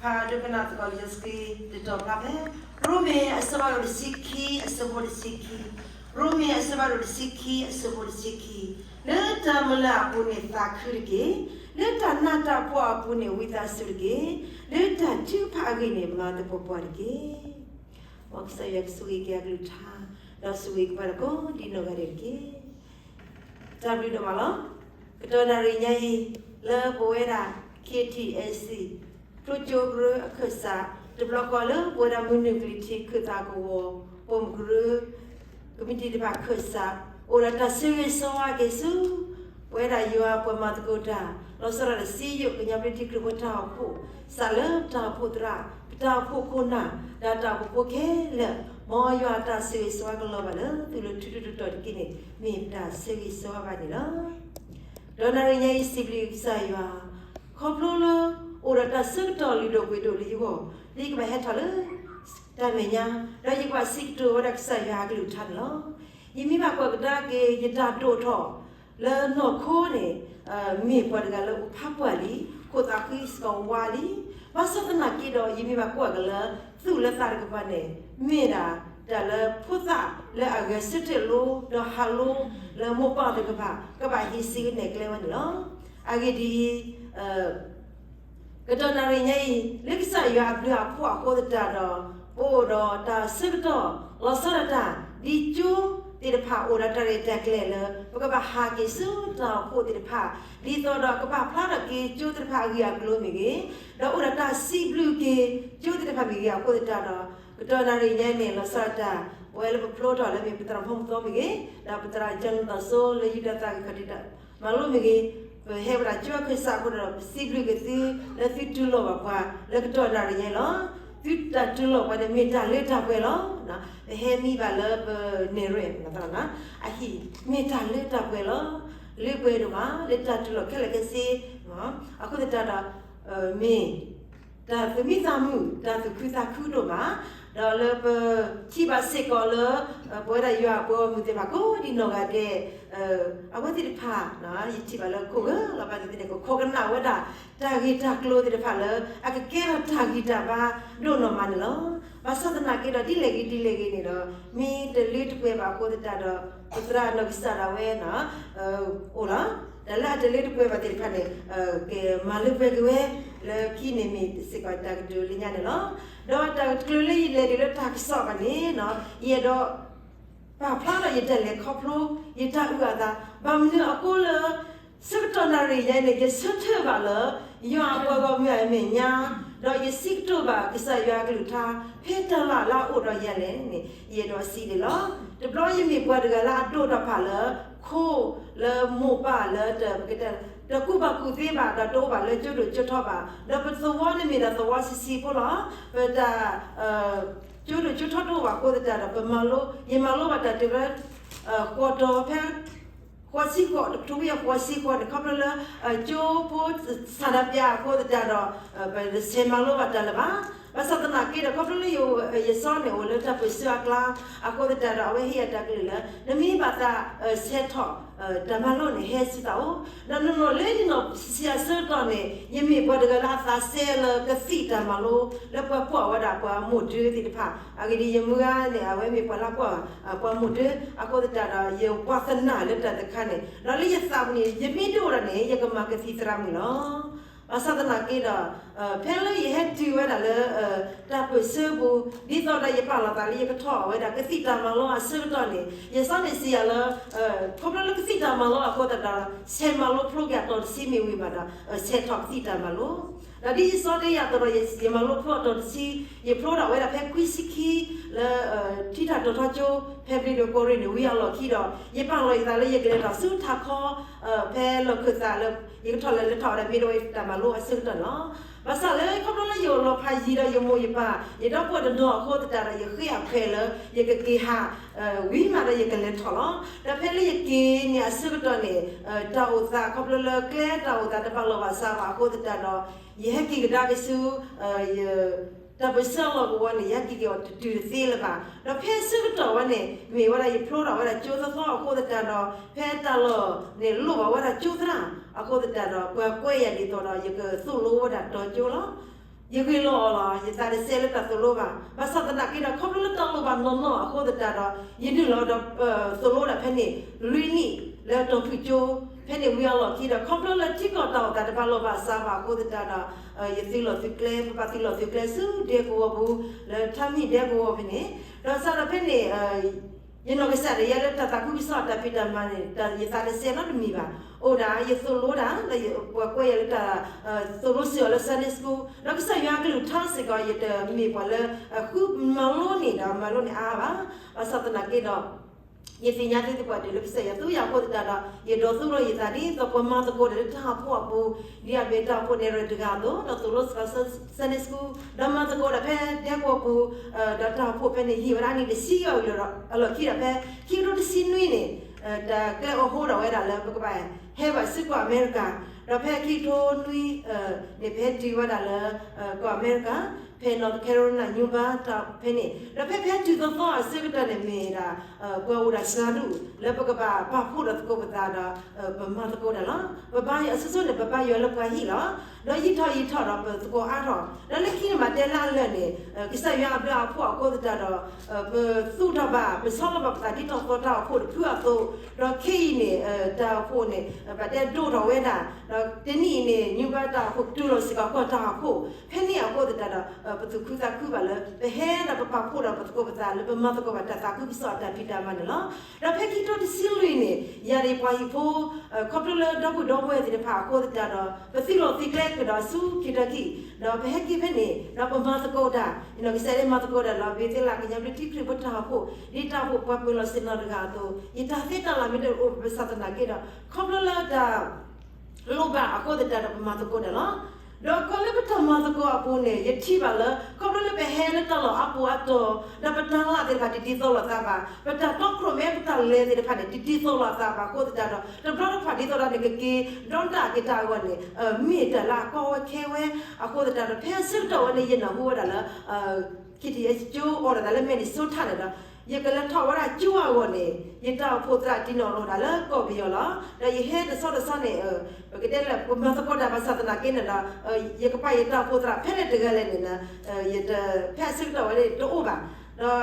ဖးဒိကနၣ်သကိးလံာ်စီဆှံ တတီၤဖျါဖဲ ရိမ့ၤအဆၢဖးဒိၣ်တဆံခံ အဆၢဖိတဆံခံ, ရိမ့ၤအဆၢဖးဒိၣ်တဆံခံ အဆၢဖိတဆံခံ, လၢတၢ်မုၢ်လၢ်အပူၤန့ၣ်သးခုတက့ၢ်, လၢတၢ်နးတၢ်ဖှီၣ်အပူၤန့ၣ်ဝံသးစူၤတက့ၢ်, လၢတၢ်ထုကဖၣ်အဂ့ၢ်န့ၣ်မၤသပှၢ်ပှၢ်တက့ၢ်. မ်ကစၢ်ယွၤကဆိၣ်ဂ့ၤက့ၤအကလုၢ်ကထါ ဒီးဆိၣ်ဂ့ၤက့ၤပှၤကိးဒံနီၢ်ဂၤဒဲးတက့ၢ်. တၢ်ဘျုးဒိၣ်မးလီၤ. ကတီၢ်နၣ်ရံၣ်ညါအံၤ လၢပဝဲဒၣ် K T S C ကျိကၠိကရၢအခၢၣ်စး တဘျီဃီလၢပဝဲဒၣ်မုၢ်နုာ်ကလံၤထံးခၢၣ်သးကဝီၤ ပိာ်မုၣ်ကရၢ ကမံးတံာ်တဖၣ်ခၢၣ်စး အိၣ်ဒီးတၢ်ဆၢဂ့ၤဆၢဝါက့ၤဆူ ပဝဲဒၣ်ယွၤပှၤမၤသကိးတၢ် လီၤဆီဒၣ်တၢ်စံယိၣ်ကညီဘျၢထံခရံာ်ဖိတၢ်အိၣ်ဖှိၣ် စးလၢပတၢ်အိၣ်ဖှိၣ်သရၣ် ပတၢ်အိၣ်ဖှိၣ်ခိၣ်နၢ် ဒီးတၢ်အိၣ်ဖှိၣ်ဖိခဲလၢာ် မ်ယွၤအတၢ်ဆၢဂ့ၤဆၢဝါကလီၤဘၣ်လၢသုလၢထူထူတီတီတက့ၢ်န့ၣ် မ့ၢ်ပတၢ်ဆၢဂ့ၤဆၢဝါဘၣ်န့ၣ်လီၤ. ဒီးနၣ်ရံၣ်ညါအံၤစံးဘျုးကစၢ်ယွၤ ခီဖျိလၢ အိၣ်ဒီးတၢ်ဆၢကတီၢ်လုၢ်ဒိၣ်ပှ့ၤဒိၣ်လၢယဂီၢ် လၢယကဘၣ်ဟဲထီၣ်လၢ တၢ်မဲာ်ညါ ဒီးယကဘၣ်စံးကတိၤဝဲဒၣ်ကစၢ်ယွၤအကလုၢ်ကထါန့ၣ်လီၤ. ယမ့ၢ်ဘၣ်ကွၢ်ကဒါက့ၤ ယတၢ်ဒိၣ်ထီၣ် လၢနီၢ်ခိန့ၣ် မ့ၢ်ပှၤတဂၤလၢအိၣ်ဖးပှၢ်လံ, ခိၣ်သးဃံစ့ၢ်ကီးဝါလံ. ဘၣ်ဆၣ်သနာ်က့ဒီး ယမ့ၢ်ဘၣ်ကွၢ်က့ၤလၢ သူၣ်လၢသးတကပၤန့ၣ် မ့ၢ်ဒၣ်တၢ်လၢဖိသၣ်လၢအဂဲၤဆၢထၢၣ်လိ ဒီးဟးလိ လၢမိၢ်ပၢ်တကပၤ ကဘၣ်ဟံးစုနဲၣ်ကျဲဝဲန့ၣ်လီၤ. အဂ့ၢ်ဒ်အံၤ ကတီၢ်နၣ်ရံၣ်ညါအံၤ လၢကစၢ်ယွၤအဘျုးအဖှိၣ်အဃိသတးဒီး ပအိၣ်ဒီးတၢ်ဆၢကတီၢ် လီၤဆီဒၣ်တၢ် ဒ်ကၠိသ့ၣ်တဖၣ်အိၣ်ဒီးတၢ်ရဲၣ်တၢ်ကျဲၤလၢ ပကဘၣ်ဟးက့ၤဆူတၢ်အိၣ်ဖှိၣ်သ့ၣ်တဖၣ် ဒ်သိးဒီးကပာ်ဖျါထီၣ်က့ၤကၠိသ့ၣ်တဖၣ်အဂ့ၢ်အကျိၤမ့ၢ်ဂ့ၤ, ဒီးအိၣ်ဒီးတၢ်စံးဘျုးက့ၤကၠိသ့ၣ်တဖၣ်မ့ၢ်ဂ့ၤအဃိသတးဒီး ကတီၢ်နၣ်ရံၣ်ညါအံၤန့ၣ် လီၤဆီဒၣ်တၢ် ပဝဲလၢပဖျိထီၣ်လၢမ့ၢ်ပသရၣ်မုၣ်ဖိမုၣ်သီမ့ၢ်ဂ့ၤ, ဒီးပသရၣ်ကၠီနသီစိ လၢယူဒၤသၣ်ဂ့ၢ်ခီၣ်ထံးတၢ်မၤလိမ့ၢ်ဂ့ၤ, ပဟဲဝဲဒၣ်ကၠိအခၢၣ်စးအဃိဒီး ပစံးဘျုးက့ၤသု လၢသုတူၢ်လိာ်ဘၣ်ပှၤလၢကတီၢ်နၣ်ရံၣ်ညါအံၤလီၤ. သုတၢ်တူၢ်လိာ်ပှၤန့ၣ် မ့ၢ်တၢ်လၢတၢ်ပှဲၤလီၤ. ပဟဲမံဘၣ်လၢပနဲၣ်ရွဲၣ် အဟံၣ် မ့ၢ်တၢ်လၢတၢ်ပှဲၤလီၤ. လၢပှဲၤဒိၣ်မး လၢတၢ်တူၢ်လိာ်ခဲလၢာ်ခဲဆ့ အဃိသတးဒီး မ့ၢ် တၢ်သူၣ်မံသးမုာ် တၢ်သူၣ်ခုသးခုဒိၣ်မး, ဒီးလၢပထံၣ်ဘၣ်စ့ၢ်ကီးလၢ ပဝဲဒၣ်ယွၤအပှၤဂီၢ်မုၢ်သ့ၣ်တဖၣ်ကိးဒံနီၢ်ဂၤဒဲး အဝဲသ့ၣ်တဖၣ် ယထံၣ်ဘၣ်လၢခိၣ်ဂၢၢ်လီၤဘၣ်န့ၣ်သ့ၣ်န့ၣ် ကခိးကနၣ်ဝဲဒၣ် တၢ်ဂ့ၢ်တၢ်ကျိၤသ့ၣ်တဖၣ်လၢ အကကဲထီၣ်တၢ်ဂံၢ်တၢ်ဘါဒိၣ်နီၢ်မးန့ၣ်လီၤ. ဘၣ်ဆၣ်သနာ်က့ဒီး ဒ်လဲၣ်ဂ့ၤဒ်လဲၣ်ဂ့ၤန့ၣ်ဒီး မ့ၢ်တလၢတပှဲၤဘၣ်အဃိသတးဒီး ပသရၣ်နီၢ်ကစၢ်ဒၣ်ဝဲ အိၣ်လီၤ. တၢ်လၢအတလၢတပှဲၤဘၣ်သ့ၣ်တဖၣ်န့ၣ် ကမၤလၢပှဲၤက့ၤဝဲ လၢခံန့ၣ်မ့ၢ်စ့ၢ်ကီးတၢ်ကတိၤလၢညါန့ၣ်လီၤ. ဒီးတၢ်ကတိၤလၢယလဲၤဒံးလၢတၢ်ကစီၣ်ဘၣ်န့ၣ် ယအဲၣ်ဒိး ပာ်ဖျါထီၣ်ယတၢ်လဲၤခီဖျိ ယတၢ်အုၣ်အသး ဘၣ်မနုၤအဃိလၢ ဆၢကတီၢ်နၣ်ရံၣ်ညါန့ၣ် ယဆၢထၢၣ်ဘၣ်လၢ ယွၤအပှၤဂီၢ်မုၢ်အမဲာ်ညါ ဒီးယစံးကတိၤဘၣ်ကစၢ်ယွၤအကလုၢ်ကထါ ဖဲတၢ်လၢ်လၢအအိၣ်ဒီးယၤလဲၣ်န့ၣ် ယအဲၣ်ဒိးစံးန့ၣ်လီၤ. တဘျီယမ့ၢ်ပှၤတဂၤလၢအဒိၣ်တၢ်ဖးလၢ ခိၣ်လၢမိၢ်ပၢ်လၢ တကူၣ်ဘၣ်ကူၣ်သ့ဘၣ် ဒီးတအိၣ်ဘၣ်လၢကၠိဒိၣ်ကၠိထီဘၣ် ဒီးပသဝီန့ၣ်မ့ၢ်ဒၣ်သဝီဆံးဆံးဖိလီၤ. ပတၢ် ကၠိဒိၣ်ကၠိထီတအိၣ်ဘၣ်အဃိသတးဒီး ပမၤလိ ယမၤလိဘၣ်တၢ်တုၤလၢ ဃိးတီၤဖဲ ဃိးဆံဃိး တကထိခွံကယၤဃိးဆံဃိးန့ၣ် ခီဖျိလၢ ကၠိဖိ ဆန္ဒပြ အဃိသတးဒီး ပတဆဲးမၤလိဘၣ်တၢ်လၢၤဘၣ်. ဘၣ်ဆၣ်သနာ်က့ဒီး ခီဖျိလၢယ ယစီန့ၣ်အိၣ်လၢတၢ်ပၢၢ်ဆၢအကျါ အဃိသတးဒီး အဝဲဟ့ၣ်ယၤတၢ်ကလုၢ်လၢ နမ့ၢ်ဘၣ်သး ဆဲးထီၣ် တၢ်မၤလိန့ၣ် ဟဲဆူသးအိၣ် ဒီးနီၢ်နီၢ်လၢယနီၢ်ဆံးအဆၢကတီၢ်န့ၣ် ယမ့ၢ်ပှၤတဂၤလၢအသးစဲလၢကသံၣ်တၢ်မၤလိ လၢပှၤကွၢ်ဝဲဒၣ်ပှၤမိၢ်ဒၢသ့ၣ်တဖၣ် အဂ့ၢ်ဒ်အံၤ ယမုၢ်ဂၤန့ၣ် အဝဲမ့ၢ်ပှၤလၢကွၢ် ပှၤမိၢ်ဒၢ အဃိသတးဒီး ယဝါသနာ်လၢတၢ်တခါန့ၣ် ဒီးလၢယသးပူၤန့ၣ် ယမ့ၢ်ဒိၣ်ဒၣ်န့ၣ် ယကမၤကသံၣ်သရၣ်မုၣ်လီၤ. ဘၣ်ဆၣ်သနာ်က့ဒီး ဖဲလၢယဟဲတုၤဝဲဒၣ်လၢ တၢ်ပၢၢ်ဆၢပူၤ ဒ်သိးဒီးယပာ်လီၤသးလၢယကထီၣ်ဝဲဒၣ်ကသံၣ်တၢ်မၤလိအဆၢကတီၢ်န့ၣ် ယစီန့ၣ်စံးယၤလၢ ခီဖျိလၢကသံၣ်တၢ်မၤလိအဃိသတးဒီး ဆဲးမၤလိဖျိက့ၤအတီၤတဆံမ့ၢ်ဝံၤဘၣ်ဒီး ဆဲးထီၣ်ကသံၣ်တၢ်မၤလိ ဒီးဒ်ယစီတ့ၢ်ယၤအသိးဒီး ယမၤလိဖျိအတီၤတဆံ ယဖျိထီၣ်ဝဲဒၣ်ဖဲခွံဆံခံ လၢ ထံထၣ်တီၤထီကၠိ ဖဲဘျ့ဒိၣ်ကီၢ်ရ့ၣ်န့ၣ် ဝံၤအလီၢ်ခံဒီး ယပာ်လီၤယသးလၢယကလဲၤထီၣ်ဆူထးခီ ဖဲလီၢ်ခၢၣ်သးလၢ ယကထီၣ်လဲၤလဲၤထီၣ်ဝဲဒၣ် မ့ၢ်ဒၣ်ဝဲတၢ်မၤလိအဆၢကတီၢ်န့ၣ်လီၤ. ဘၣ်ဆၣ်လၢခီဖျိလၢယအိၣ်လီၤဖးယံၤဒီးယမိၢ်ယပၢ် ယဒီပုၢ်ဝဲၢ်တနီၤအဃိသတးဒီး ယဃ့အခွဲးလၢ ယကက့ၤဟး ဝံၤမးဒီးယကလဲၤထီၣ်လီၤ. ဒီးဖဲလၢယက့ၤန့ၣ်အဆၢကတီၢ်န့ၣ် တၢ်အိၣ်သးခီဖျိလၢကျဲတၢ်အိၣ်သးတဘၣ်လီၢ်ဘၣ်စးဘၣ်အဃိသတးဒီး ယဟဲက့ၤကဒါက့ၤဆူ ယ တၢ်ပၢၢ်ဆၢအလီၢ်ကဝီၤန့ၣ် ယဟဲက့ၤက့ၤအီၤတတုၤတသ့လၢၤဘၣ်. ဒီးဖဲဆၢကတီၢ်ဝဲန့ၣ် မ့ၢ်ဝဲဒၣ်ယဖျိထီၣ်ဝဲဒၣ်ကၠိသီသီအဃိသတးဒီး ဖဲတၢ်လီၢ်န့ၣ်လိၣ်ဘၣ်ဝဲဒၣ်ကၠိသရၣ်အဃိသတးဒီး ပှၤကွဲးယၤဒ်သိးဒီး ယကသိၣ်လိဝဲဒၣ်တီၤကၠိလီၤ. ယဂ့ၢ်လီၤအီၤလီၤ. ယသးတစဲလၢတၢ်သိၣ်လိဘၣ်. ဘၣ်ဆၣ်သနာ်က့ဒီး ခီဖျိလၢတၢ်လိၣ်ဘၣ်နီၢ်နီၢ်အဃိသတးဒီး ယနုာ်လီၤဒီး သိၣ်လိဒၣ်ဖဲန့ၣ် လွံၢ်နံၣ်လၢတီၤဖုၣ်ကၠိ ဖဲန့ၣ်ဝံၤအလီၢ်ခံဒီး ခီဖျိလၢထံကီၢ်တၢ်အိၣ်သးတဘၣ်လီၢ်ဘၣ်စးဘၣ်အဃိသတးဒီး ယသုးလီၢ်သုးကျဲ ပဘၣ်သုးလီၢ်သုးကျဲဆူဒဲကဝီၤပူၤ လၢထါမံၣ်ဒဲကဝီၤဖဲန့ၣ် ဒီးစးထီၣ်ဖဲန့ၣ် ယနီၢ်ကစၢ်ဒၣ်ယဲလၢတၢ်သးခုကစီၣ်တၢ်ဖံးတၢ်မၤန့ၣ် ယသးတစဲနီတမံၤဘၣ်. အိၣ်ဒၣ်ယသိၣ်လိဒၣ် လၢပှၤကွဲးယၤလၢတၢ်သိၣ်လိစ့ၢ်အီၤလၢ Sunday School ဒီးကစၢ်ယွၤအကလုၢ်ကထါစ့ၢ်ကီး ယတမ့ၢ်ပှၤလၢ ဃုမၤလိန့ၢ်ဒီးမၤလိန့ၢ်အါဘၣ်. ဘၣ်ဆၣ်သနာ်က့ဒီး ယသ့ၣ်ညါသ့ၣ်ပှၢ်ဒၣ်လၢကစၢ်ယွၤသူယၤအဃိသတးဒီး ယဒိးသူၣ်လီၤယသးဒ်သိးပှၤမၤသကိးတၢ်လၢတၢ်အိၣ်ဖှိၣ်အပူၤ ဒ်အမ့ၢ်တၢ်အိၣ်ဖှိၣ်နဲၣ်ရွဲၣ်တဂၤအသိး ဒီးသိၣ်လိစ့ၢ်ကီး Sunday School ဒီးမၤသကိးတၢ်ဖဲဒဲကဝီၤပူၤ ဒီးတၢ်အိၣ်ဖှိၣ်ဖဲန့ၣ် ယံာ်ဝဲဒၣ်နံၣ်တဆံအလီၢ်ခံဒီးဖဲ ခံကထိတဆံနွံန့ၣ် တၢ်ကျဲအိၣ်ဟိဒီးဝဲဒၣ်လၢပကဘၣ်ဟဲဘၣ်ဆူကီၢ်အမဲရကၤ ဒီးဖဲခံကထိနွံန့ၣ် ပဟဲတုၤဝဲဒၣ်လၢ ကီၢ်အမဲရကၤ ဖဲ North Carolina ညိဘါတၢ်ဖဲန့ၣ် ဒီးဖဲပဟဲတုၤသီသီအဆၢကတီၢ်န့ၣ်မ့ၢ်ဒၣ် ပှၤအိၣ်ဒၣ်စှၤဒူၣ် လၢပကဘၣ်ပာ်ဖှိၣ်ဒီးသကိးပသးဒီး ပမၤသကိးတၢ်လီၤ. ပဘါယွၤအဆိဆိန့ၣ် ပဘါယွၤလၢပှၤဟံၣ်လီၤ. ဒီးယံာ်ထီၣ်ယံာ်ထီၣ်ဒီးပသကိးအါထီၣ် ဒီးလၢခံန့ၣ်ဘၣ်တဲလၢအလၢာ်န့ၣ် ကစၢ်ယွၤအဘျုးအဖှိၣ်အဃိသတးဒီး ပသူၣ်ထီၣ်ဘၣ် ပဆီလီၤဘၣ်ပသးဒ်ထီၣ်သီတၢ်အိၣ်ဖှိၣ်တဖုအသိး ဒီးခဲအံၤန့ၣ် တၢ်အိၣ်ဖှိၣ်န့ၣ် ဘၣ်တဲဒိၣ်ထီၣ်ဝဲဒၣ် ဒီးတနံၣ်အံၤန့ၣ် ညိဘါတၢ်အိၣ်ဖှိၣ်ကတုၤလီၤစ့ၢ်ကီးကီၢ်တၢ်အိၣ်ဖှိၣ် ဖဲန့ၣ်အဃိသတးဒီး ပသူၣ်ခုသးခုဘၣ်လၢ ပဟဲဒီးပပာ်ဖှိၣ်ဒီးပသကိးပသးလၢပမၤသကိးဘၣ်တၢ်သးခုကစီၣ်အတၢ်ဖံးတၢ်မၤန့ၣ်လီၤ. ဒီးဖဲခံကထိတဆံလွံၢ်န့ၣ် ယၤန့ၣ်ပှၤဟံၣ်ဖိ ခီဖျိလၢဒီပုၢ်ဒီဝဲၢ်သ့ၣ်တဖၣ်အဃိသတးဒီး ပသုးလီၢ်သုးကျဲကဒီးဆူ Kentucky ဒီးပဟဲက့ၤဖဲန့ၣ် ဒီးပမၤသကိးတၢ် ယနီၢ်ကစၢ်ဒၣ်မၤသကိးတၢ်လီၤ ဘ့ၤသ့လး ကညီဘျုးထံခရံာ်ဖိတၢ်အိၣ်ဖှိၣ် ဒ်တၢ်အိၣ်ဖှိၣ်ပှၤပၢၤလီၢ်ဆ့ၣ်နီၤတဂၤအသိး ယတၢ်သ့တၢ်လၢ်မ့ၢ်တအိၣ်ဘၣ်ဆၣ်သနာ်က့ဒီး ခီဖျိလၢတၢ် လိၣ်ဘၣ်အဃိသတးဒီးပမၤသကိးတၢ်လီၤ. ဒီးခီလၢပတၢ်မၤသကိးအပူၤန့ၣ် ယထံၣ်ဘၣ်လၢ ခီဖျိလၢပဟဲလၢတၢ်လီၢ်အါပူၤအါတီၤ ဒီးပတၢ်လၢ်သ့ၣ်တဖၣ်တဒ်သိးလိာ်သးဘၣ်, ပတၢ်တီခိၣ်ရိၣ်မဲပတၢ်လဲၤသ့ၣ်တဖၣ်န့ၣ် တဒ်သိးလိာ်သးဘၣ်အဃိသတးဒီး တဘျီတခီၣ်ဒ်သိးဒီးန့ၣ် ကက့ၤဒီတၢ်က့ၤတၢ်အဂီၢ်န့ၣ် မ့ၢ်တၢ်လၢအကီဝဲခဲဝဲအဃိသတးဒီး ဖဲအဆၢကတီၢ်ဝဲန့ၣ် ယနၢ်ဟူဝဲဒၣ်လၢ KTSA ကၠိအိၣ်ဒီးသးလၢ Minnesota န့ၣ်ဒီး ယကလဲၤထီၣ်ဝဲဒၣ်ကၠိအဂီၢ်န့ၣ် ယတၢ်အိၣ်ဖှိၣ်သရၣ်တံၢ်နီၣ်လိာ်ဒၣ်လၢကီၢ်ပယီၤလီၤ. ဒီးယဟဲတဆီတဆီန့ၣ် ပကတဲလၢပမၤသကိးတၢ်ဘၣ်ဆၣ်သနာ်က့န့ၣ်ဒီး ယကပာ်ယတၢ်အိၣ်ဖှိၣ်သရၣ်ဖဲလဲၣ်တဂၤလဲၣ်န့ၣ် ယတ ဖဲအဆၢကတီၢ်ဝဲန့ၣ်တအိၣ်ဘၣ်.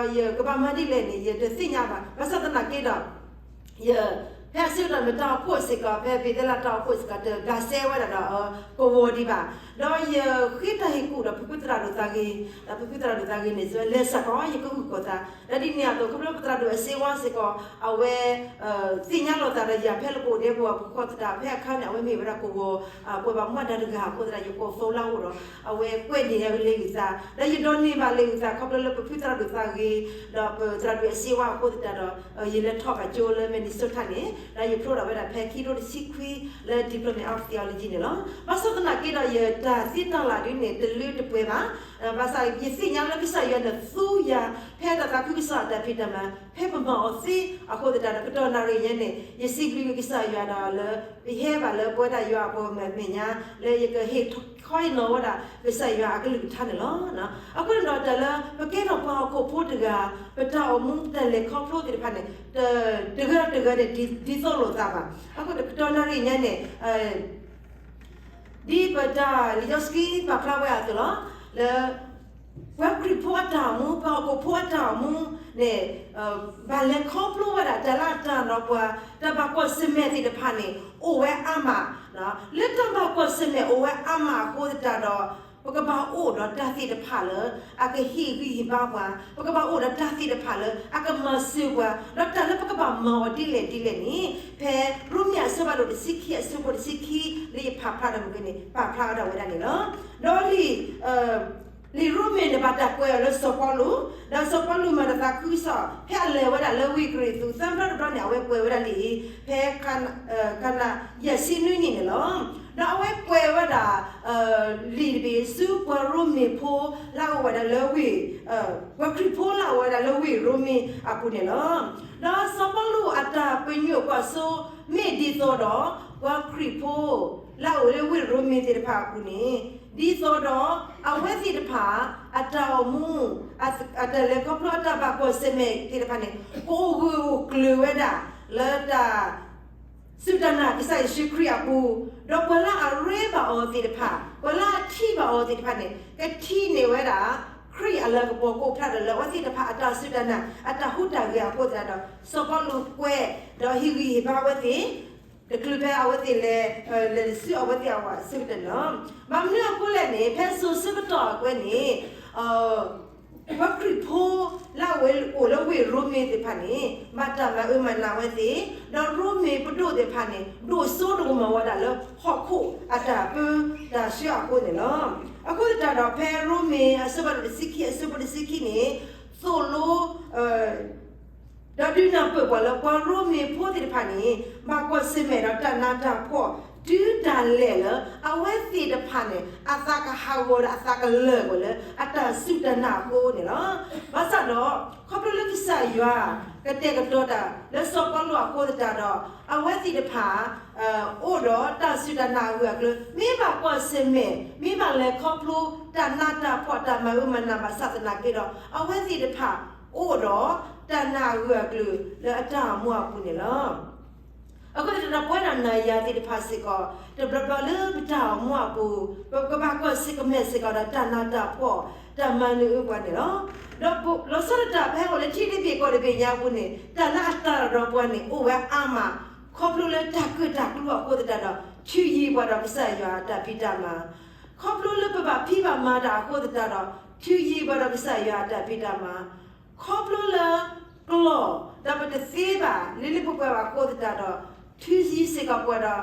ဒီးယကဘၣ်မၤဒ်လဲၣ်န့ၣ် ယတသ့ၣ်ညါဘၣ်. ဘၣ်ဆၣ်သနာ်က့ဒီး ယ ဖဲအဆၢကတီၢ်မ့ၢ်တၢ်အိၣ်ဖှိၣ်စ့ၢ်ကီး ဖဲဘ့ၤသ့လးတၢ်အိၣ်ဖှိၣ်စ့ၢ်ကီး တဘျးစဲဝဲဒၣ်ဒီး ကဝီၤဒံးဘၣ်. ဒီးယဃ့တၢ်ဟ့ၣ်ကူၣ်ဒီးဖုဖုသရၣ်ဒိၣ်သးဂ့ၤ, ဒီးဖုဖုသရၣ်ဒိၣ်သးဂ့ၤန့ၣ် လဲၤစ့ၢ်ကီး ယကအုၣ်ကီၤသး. ဒီးဒ်န့ၣ်အသိး ခီဖျိပသရၣ်ဒိၣ်အစ့ဝါစ့ၢ်ကီး အဝဲ သ့ၣ်ညါလိာ်သးဒီးယၤဖဲလၢပအိၣ်ဒဲကဝီၤပူၤဃီသတး ဖဲအခါန့ၣ် အဝဲမ့ၢ်ဝဲဒၣ်ကဝီၤ ပှၤဘၣ်မူဘၣ်ဒါတဂၤအဃိသတး ယကိး phone လၢအအိၣ်ဒီး အဝဲကွဲးန့ၢ်ယၤလံာ်အုၣ်သး ဒီးယဒိးန့ၢ်ဘၣ်လံာ်အုၣ်သး ခီဖျိလၢပဖုသရၣ်ဒိၣ်သးဂ့ၤ ဒီးပသရၣ်ဒိၣ်အစ့ဝါအဃိသတးဒီး ယလဲၤထီၣ်ဘၣ်ကၠိလၢ Minnesota န့ၣ် ဒီးယဖျိထီၣ်ဝဲဒၣ်ဖဲခံကထိတဆံခွံ လၢ Diploma of Theology န့ၣ်လီၤ. ဘၣ်ဆၣ်သနာ်က့ဒီး ယတၢ်သ့တၢ်လၢ်ဒ်န့ၣ် တလၢတပှဲၤဘၣ်. ဘၣ်ဆၣ်ယသ့ၣ်ညါလၢကစၢ်ယွၤန့ၣ်သူယၤ ဖဲတၢ်သးခုကစီၣ်အတၢ်ဖံးတၢ်မၤ ဖဲပမၤအီၤသ့အဃိသတးဒီး ကတီၢ်နၣ်ရံၣ်ညါန့ၣ် ယစံးဘျုးကစၢ်ယွၤဒီးလၢ ယဟဲဘၣ်လၢပဝဲဒၣ်ယွၤအပှၤမဲာ်ညါ လၢယကဟ့ၣ်ခီဟ့ၣ်နီၤဝဲဒၣ် ကစၢ်ယွၤအကလုၢ်ကထါန့ၣ်လီၤ. အဃိန့ၣ်ဒီးတၢ်လၢ ပကဲထီၣ်ပှၤဟီၣ်ခိၣ်ဖိတဂၤ ပတၢ်အိၣ်မူတၢ်လဲၤခီဖျိသ့ၣ်တဖၣ်န့ၣ် တဂၤဒီးတဂၤန့ၣ် ဒ်သိးလိာ်သးဘၣ်. အဃိန့ၣ်ကတီၢ်နၣ်ရံၣ်ညါန့ၣ် ဒ်ပတၢ်လံာ်စီဆှံပာ်ဖျါဝဲအသိးလီၤ. လၢ ပှၤခရံာ်ဖိအတၢ်အိၣ်မူ ပှၤဟီၣ်ခိၣ်ဖိအတၢ်အိၣ်မူန့ၣ် ဘၣ်လဲၤခီဖျိဝဲဒၣ်တၢ်လၢအတၢ်ဒီးပှၤ တၢ်ဘၣ်ကွၢ်ဆၢၣ်မဲာ်သ့ၣ်တဖၣ်န့ၣ် အိၣ်ဝဲအါမး. လၢတၢ်ဘၣ်ကွၢ်ဆၢၣ်မဲာ်အိၣ်ဝဲအါမးအဃိသတးဒီး ပကဘၣ်အိၣ်ဒီးတၢ်သ့ၣ်တဖၣ်လၢ အကဟ့ၣ်ဂံၢ်ဟ့ၣ်ဘါပှၤ, ပကဘၣ်အိၣ်ဒီးတၢ်သ့ၣ်တဖၣ်လၢ အကမၤစၢၤပှၤ, ဒီးတၢ်လၢပကဘၣ်မၤအီၤဒ်လဲၣ်ဒ်လဲၣ်န့ၣ် ဖဲရိမ့ၤအဆၢဖးဒိၣ်တဆံခံ အဆၢဖိတဆံခံ လၢယဖးဖျါဒီးမုၢ်ကန့ၣ် ပာ်ဖျါဝဲဒၣ်ဝဲဒၣ်န့ၣ်လီၤ. ဒီးလံာ် လံာ်ရိမ့ၤန့ၣ် ဘၣ်တၢ်ကွဲးအီၤလၢစီၤပီလူး, ဒီးစီၤပီလူးမၤတၢ်သးခုကစီၣ် ဖဲအလဲၤဝဲဒၣ်လၢဝ့ၢ်ကရံၣ်သူး သၢဘျီတဘျီန့ၣ် အဝဲကွဲးဝဲဒၣ်လံာ်အံၤ ဖဲ ကနၤ ယဲၢ်ဆံနွံနံၣ်န့ၣ်လီၤ. ဒီးအဝဲကွဲးဝဲဒၣ် လံာ်တဘ့ၣ်ဆူပှၤရိမ့ၤဖိလၢအအိၣ်ဝဲဒၣ်လၢဝ့ၢ် ပှၤခရံာ်ဖိလၢအအိၣ်ဝဲဒၣ်လၢဝ့ၢ်ရိမ့ၤအပူၤန့ၣ်လီၤ. ဒီးစီၤပီလူးအတၢ်ပညိၣ်ကွၢ်စိ မ့ၢ်ဒ်သိးဒီး ပှၤခရံာ်ဖိလၢအအိၣ်လၢဝ့ၢ်ရိမ့ၤသ့ၣ်တဖၣ်အပူၤန့ၣ် ဒ်သိးဒီး အဝဲသ့ၣ်တဖၣ် အတၢ်အိၣ်မူ အတၢ်လဲၤခီဖျိအတၢ်ဘၣ်ကွၢ်ဆၢၣ်မဲာ်သ့ၣ်တဖၣ်န့ၣ် ကအိၣ်ဂၢၢ်အိၣ်ကျၢၤဝဲဒၣ် လၢတၢ် စူၢ်တၢ်နာ်ကစၢ်ယ့ၣ်ၡူးခရံာ်အပူၤ, ဒီးပှၤလၢအရ့ဘၣ်အီၤသ့ၣ်တဖၣ်, ပှၤလၢအထံၣ်ဘၣ်အီၤသ့ၣ်တဖၣ်န့ၣ် ကထံၣ်န့ၢ်ဝဲဒၣ် ခရံာ်အလၤကပီၤကအိၣ်ဖျါထီၣ်လၢ အဝဲသ့ၣ်တဖၣ်အတၢ်စူၢ်တၢ်နာ် အတၢ်ဟူးတၢ်ဂဲၤအဃိသတးဒီး စီၤပီလူးကွဲး ဒီးဟ့ၣ်ဂံၢ်ဟ့ၣ်ဘါအဝဲသ့ၣ် တချုးဖဲအဝဲသ့ၣ်လဲၤ လဲၤဆူအဝဲသ့ၣ်အဝၤအဆၢကတီၢ်န့ၣ်လီၤ. ဘၣ်မနုၤအဃိလဲၣ်န့ၣ် ဖဲစိၤဆၢကတီၢ်အကွဲးန့ၣ် ပှၤခရံာ်ဖိလၢအအိၣ်လၢဝ့ၢ်ရိမ့ၤသ့ၣ်တဖၣ်န့ၣ် ဘၣ်တၢ်မၤအၢမၤနးဝဲသ့ၣ်, ဒီးရိမ့ၤပဒိၣ်သ့ၣ်တဖၣ်န့ၣ် ဒိၣ်စိဒိၣ်ကမီၤဝဲဒၣ်လၢဟီၣ်ခိၣ်အတၢ်ပၢတၢ်ဆှၢအဃိန့ၣ်လီၤ. အဃိသတးဒီး ဖဲရိမ့ၤအဆၢဖးဒိၣ်တဆံခံ အဆၢဖိတဆံခံန့ၣ် သိၣ်လိ ဒီးဒုးနၢ်ပၢၢ်ပှၤလၢ ပှၤရိမ့ၤဖိသ့ၣ်တဖၣ်န့ၣ် ဘၣ်ကွၢ်ဆၢၣ်မဲာ်ဒီးတၢ်နးတၢ်ဖှီၣ် တုၤဒၣ်လဲာ်လၢ အဝဲသ့ၣ်တဖၣ်န့ၣ် အသးကဟးဂီၤဒီးအသးကလၢာ်ကွံာ်လၢ အတၢ်စူၢ်တၢ်နာ်အဃိန့ၣ်လီၤ. ဘၣ်ဆၣ်ဒီး ခီဖျိလၢကစၢ်ယွၤ ကတဲာ်ကတီၤတၢ်လၢစီၤပီလူးအဃိသတးဒီး အဝဲသ့ၣ်တဖၣ် အိၣ်ဒီးတၢ်စူၢ်တၢ်နာ်အဂၢၢ်အကျၢၤ မ့ၢ်ဘၣ်ကွၢ်ဆၢၣ်မဲာ် မ့ၢ်ဘၣ်လဲၤခီဖျိ တၢ်နးတၢ်ဖှီၣ် တၢ်မၤအၢမၤနးဘၣ်ဆၣ်သနာ်က့ဒီး အဝဲသ့ၣ်တဖၣ် အိၣ်ဒီးတၢ်နာ်အဂၢၢ်အကျၢၤလၢအတၢ်အိၣ်မူအပူၤန့ၣ်လီၤ. အဃိသတးဒီး ပဝဲဒၣ်နၤယၤသ့ၣ်တဖၣ်စ့ၢ်ကီး တဘျီဘျီလၢပတၢ်အိၣ်မူအပူၤ ပကဘၣ်ကွၢ်ဆၢၣ်မဲာ်စ့ၢ်ကီးဒီးတၢ်နးတၢ်ဖှီၣ် တၢ်မၤနၢၤအၢပှၤန့ၣ်လီၤ. ဒီးလီၤဆီဒၣ်တၢ်ဖဲအိၣ်လၢထံတဘ့ၣ်ကီၢ်တဘ့ၣ်ညါအပူၤန့ၣ် တၢ်လၢအတၢ်လီၤဒီးပှၤန့ၣ် အိၣ်ဝဲအါမး ခီဖျိလၢတၢ်ကၢၣ်တၢ်ကျူအဃိသတးဒီး ထုးယံၤပှၤဒီးကစၢ်ယွၤအတၢ်ဖံးတၢ်မၤ, ခီဖျိလၢပဘၣ်ဖံးဘၣ်မၤတၢ်အဃိသတးဒီး ထုးယံၤပှၤဒီးကစၢ်ယွၤအတၢ်ဖံးတၢ်မၤ, ခီဖျိလၢ ကျီၢ် ဒီးပတသ့ဘၣ် လၢလၢပှဲၤပှဲၤဘၣ်အဃိသတးဒီး ထုးယံၤစ့ၢ်ကီးပှၤဒီး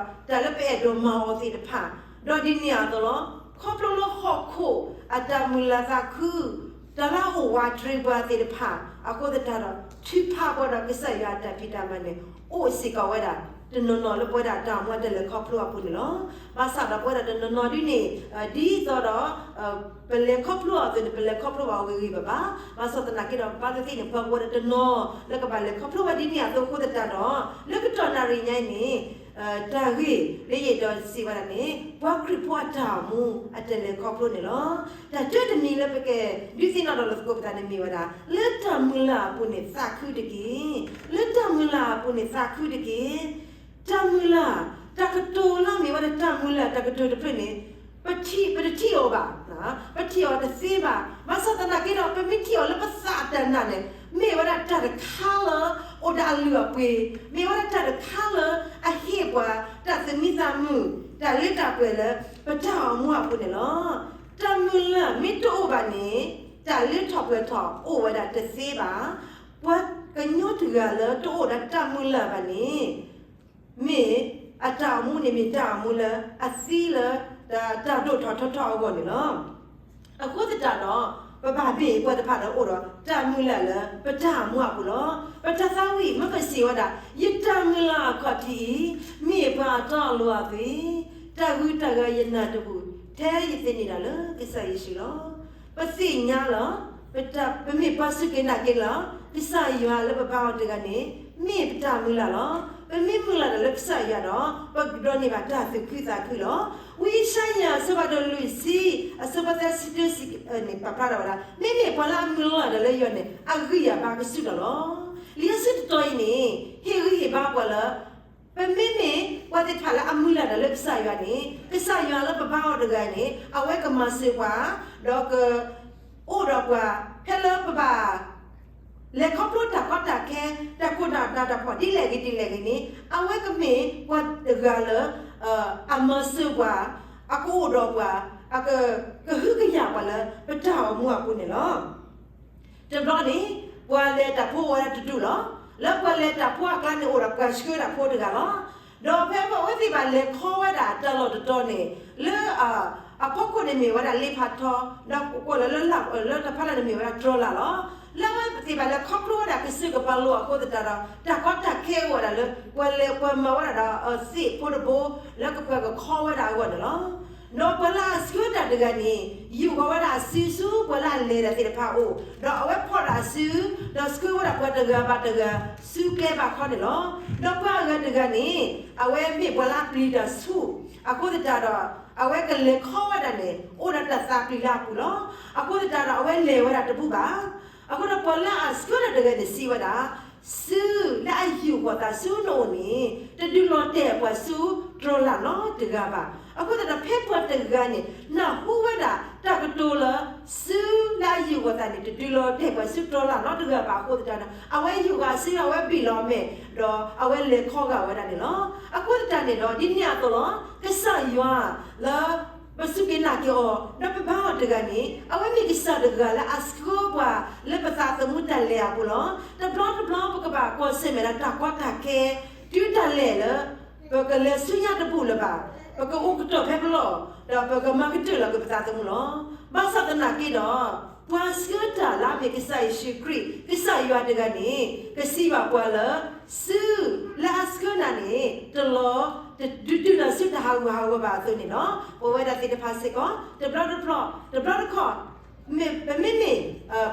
တၢ်လၢပအဲၣ်ဒိးမၤအီၤသ့ၣ်တဖၣ်, ဒီးဒ်န့ၣ်အသိးလီၤ. ခီဖျိလၢဟီၣ်ခိၣ်အတၢ်မုၢ်လၢ်သးခု တၢ်လၢအအိၣ်ဝးတရံးပှၤသ့ၣ်တဖၣ် အဃိသတးဒီး ထုးဖးပှၤဒီးကစၢ်ယွၤအတၢ်ဖံးတၢ်မၤန့ၣ် အိၣ်စ့ၢ်ကီးဝဲဒၣ် တနီၤနီၤလၢပဝဲဒၣ်တၢ်အိၣ်မူအတၢ်လဲၤခီဖျိအပူၤန့ၣ်လီၤ. ဘၣ်ဆၣ်ဒီးပဝဲဒၣ်တနီၤနီၤဒ်န့ၣ် ဒ်သိးဒီး ပလဲၤခီဖျိအီၤအသိးန့ၣ် ပလဲၤခီဖျိဘၣ်ဂ့ၤဂ့ၤဘၣ်ဘၣ်. ဘၣ်ဆၣ်သနာ်က့ဒီး ပဘၣ်သ့ၣ်သ့ၣ်န့ၣ် ပှၤကဝဲဒၣ်တနီၤ လၢကဘၣ်လဲၤခီဖျိဝဲဒ်န့ၣ်အသိးအဃိသတးဒီး လၢကတီၢ်နၣ်ရံၣ်ညါအံၤန့ၣ် တၢ်ဂ့ၢ်လၢယအဲၣ်ဒိးစံးဝဲဒၣ်န့ၣ် ပှၤခရံာ်ဖိအတၢ်အိၣ်မူအတၢ်လဲၤခီဖျိန့ၣ်လီၤ. တၢ်တၢတမံၤလၢပကဒုးသ့ၣ်နီၣ်ထီၣ်လိာ်သကိးပသးန့ၣ်မ့ၢ်ဝဲဒၣ် လၢတၢ်မုၢ်လၢ်အပူၤန့ၣ်သးခုတက့ၢ်. လၢတၢ်မုၢ်လၢ်အပူၤန့ၣ်သးခုတက့ၢ်. တၢ်မုၢ်လၢ် တၢ်ကတိၤလၢအမ့ၢ်ဝဲဒၣ်တၢ်မုၢ်လၢ်တၢ်ကတိၤတဖျၢၣ်န့ၣ် ပထံၣ် ပတထံၣ်အီၤဘၣ်, ပထံၣ်အီၤတသ့ဘၣ်. ဘၣ်ဆၣ်သနာ်က့ဒီး ပမ့ၢ်ထံၣ်အီၤလၢပသးအတၢ်နာ်န့ၣ် မ့ၢ်ဝဲဒၣ်တၢ်တခါလၢ အိၣ်ဒီးအလုၢ်အပှ့ၤ, မ့ၢ်ဝဲဒၣ်တၢ်တခါလၢ အဟ့ၣ်ပှၤ တၢ်သူၣ်မံသးမုာ် တၢ်လၢတၢ်ပှဲၤလၢ ပတၢ်အိၣ်မူအပူၤန့ၣ်လီၤ. တၢ်မုၢ်လၢ်မ့ၢ်တအိၣ်ဘၣ်န့ၣ် တၢ်လၢထီၣ်ပှဲၤထီၣ်အိၣ်ဝဲဒၣ်တသ့ဘၣ်. ပှၤကညီတဂၤလၢတအိၣ်ဒီးတၢ်မုၢ်လၢ်ဘၣ်န့ၣ် မ့ၢ်အတၢ်အိၣ်မူန့ၣ်မ့ၢ်တၢ်အိၣ်မူလၢအသံလၢ တၢ်ဒိၣ်ထီၣ်ထီထီၣ်အဂီၢ်န့ၣ်လီၤ. အဃိသတးဒီး ပဘၣ်မ့ၢ်ပှၤတဖၣ်လၢအိၣ်ဒီးတၢ်မုၢ်လၢ်လၢပတၢ်အိၣ်မူအပူၤလီၤ. ပတၢ်သးဝံၣ်မ့ၢ်ပစံးဝဲဒၣ် ယတၢ်မုၢ်လၢ်အခီၣ်ထံးအံၤ မ့ၢ်ပှၤအတီအလိၤအသွံၣ်, တၢ်ဂုၤတၢ်ဂၤယနၢ်တပူၤ ထဲယသန့ၤတၢ်လၢကစၢ်ယ့ၣ်ၡူးလီၤ. ပသ့ၣ်ညါလီၤ. ပမ့ၢ်ပှၤစူၢ်က့ၤနာ်က့ၤလီၤ. ကစၢ်ယွၤလၢပဘါအီၤတဂၤန့ၣ် မ့ၢ်ပတၢ်မုၢ်လၢ်လီၤ. ပမ့ၢ်မုၢ်လၢ်တၢ်လၢကစၢ်ယွၤဒီး ပကဒိးန့ၢ်ဘၣ်တၢ်သူၣ်ခုသးခုလီၤ. ဝံယၡါယၤအဆၢဖးဒိၣ်လွံၢ်ဆံ အဆၢဖိသၢဆံတဆံန့ၣ် ပာ်ဖျါထီၣ်ဝဲဒၣ် မ့မ့ၢ်ပှၤလၢအမုၢ်လၢ်တၢ်လၢယွၤန့ၣ် အဂံၢ်အဘါကဆူၣ်ထီၣ်လီၤ. လံာ်စီဆှံတတီၤအံၤန့ၣ် ဟ့ၣ်ဂံၢ်ဟ့ၣ်ဘါပှၤလၢ ပမ့မ့ၢ်ပှၤသ့ၣ်တဖၣ်လၢအမုၢ်လၢ်တၢ်လၢကစၢ်ယွၤန့ၣ် ကစၢ်ယွၤလၢပဘါအီၤတဂၤန့ၣ် အဝဲကမၤစၢၤပှၤ ဒီးက အိၣ်ဒီးပှၤ ဖဲလၢပဘၣ် လဲၤခီဖျိတၢ်ကီတၢ်ခဲ တၢ်ကိၢ်တၢ်နးတၢ်ဖှီၣ်ဒ်လဲၣ်ဂ့ၤဒ်လဲၣ်ဂ့ၤန့ၣ် အဝဲကမ့ၢ်ပှၤတဂၤလၢ အမၤစၢၤပှၤ အကအိၣ်ဒီးပှၤ အက ကဟုကယာ်ပှၤလၢပတၢ်အိၣ်မူအပူၤန့ၣ်လီၤ. တဘျီန့ၣ် ပှၤလဲၤတၢ်ဖိအိၣ်ဝဲဒၣ်တဒူၣ်လီၤ. လၢပှၤလဲၤတၢ်ဖိအကျါန့ၣ်အိၣ်ဒီးပှၤဆှၢတၢ်ဖိတဂၤလီၤ. ဒီးဖဲအဝဲသ့ၣ်ဘၣ်လဲၤခီဝဲဒၣ်တၢ်လီၢ်တတီၤန့ၣ် လၢ အဖီခိၣ်န့ၣ်မ့ၢ်ဝဲဒၣ်လ့ဖးထီ ဒီးကွၢ်လၢ လၢတၢ်ဖးလၢ်န့ၣ်မ့ၢ်ဝဲဒၣ်တြီလာ်လီၤ. လၢအဝဲသ့ၣ်ဘၣ်လဲၤခီဖျိဝဲဒၣ်ကစၢၢ်ကပၤလိၤအဃိသတးဒီး တၢ်ကီတၢ်ခဲအိၣ်ဝဲဒၣ်လၢ ပှၤလဲၤပှၤမၤဝဲဒၣ်ဒီးသ့ၣ်ဖိတဘိ လၢကပှၤကခီဝဲဒၣ်အဂီၢ်န့ၣ်လီၤ. ဒီးပှၤလၢအဆှၢတၢ်တဂၤန့ၣ် ယူာ်ဃီၤဝဲဒၣ်အစုဆူပှၤလၢအလဲၤတၢ်သ့ၣ်တဖၣ်အအိၣ်, ဒီးအဝဲဖီၣ်တၢ်အစု, ဒီးဆှၢဝဲဒၣ်ပှၤတဂၤဘၣ်တဂၤ ဆူကျဲဘၣ်ခီန့ၣ်လီၤ. ဒီးပှၤအဂၤတဂၤန့ၣ် အဝဲမ့ၢ်ပှၤလၢအပျံၤတၢ်ဆူၣ် အဃိသတးဒီး အဝဲကလဲၤခီဝဲဒၣ်န့ၣ် အိၣ်ဒီးတၢ်သးပျံၤလၢအပူၤလီၤ. အဃိသတးဒီး အဝဲလဲၤဝဲဒၣ်တဘူၣ်ဘၣ်. အဃိဒီးပှၤလၢအဆှၢတၢ်တဂၤန့ၣ်စံးဝဲဒၣ် စုလၢအယူာ်ဃီၤသးဆူနအိၣ်န့ၣ် တဒုးလီၤတဲာ်ပှၤဆူတြီၤလၢ်နီတဂၤဘၣ်. အဃိသတးဒီး ဖဲပှၤတဂၤန့ၣ် နၢ်ဟူဝဲဒၣ်တၢ်ကတိၤလၢ စုလၢအယူာ်ဃီၤသးန့ၣ် တဒုးလီၤတဲာ်ပှၤဆူတြီၤလၢ်နီတဂၤဘၣ်အဃိသတးဒီး အဝဲယူာ်ဃီၤစုဒီး အဝဲဘ့ၣ်လီၤအမဲာ် ဒီးအဝဲလဲၤခီဂာ်ဝဲဒၣ်န့ၣ်လီၤ. အဃိသတးန့ၣ်ဒီး ဒ်န့ၣ်အသိးလီၤ ကစၢ်ယွၤလၢ ပစူၢ်က့ၤနာ်က့ၤအီၤ ဒီးပဘါအီၤတဂၤန့ၣ် အဝဲမ့ၢ်ကစၢ်တဂၤလၢအဆှၢပှၤလၢပသးသမူတၢ်လဲၤအပူၤလီၤ. တဘျီတဘျီပကဘၣ်ကွၢ်ဆၢၣ်မဲာ်ဒီးတၢ်ကီတၢ်ခဲ တုၤတၢ်လဲၤလၢ ပကလဲၤဆူညါတဘူၣ်လၢၤဘၣ်, ပကအိၣ်ကတီၢ်ဖဲပလီၢ် ဒီးပကမၤကတၢၢ်လီၤက့ၤပသးသမူလီၤ. ဘၣ်ဆၣ်သနာ်က့ဒီး ပှၤဆှၢတၢ်လၢအမ့ၢ်ကစၢ်ယ့ၣ်ၡူးခရံာ် ကစၢ်ယွၤတဂၤန့ၣ် ကစံးဘၣ်ပှၤလၢ စုလၢအဆှၢနၤန့ၣ် တလီၤ တဒုးတုၤလီၤဆူတၢ်ဟးဂူာ်ဟးဂီၤဘၣ်အသိးန့ၣ်လီၤ. ပဝဲဒၣ်သ့ၣ်တဖၣ်စ့ၢ်ကီး တဘျီတဘျီ တဘျီတခီၣ် မ့မ့ၢ် ပမ့မ့ၢ်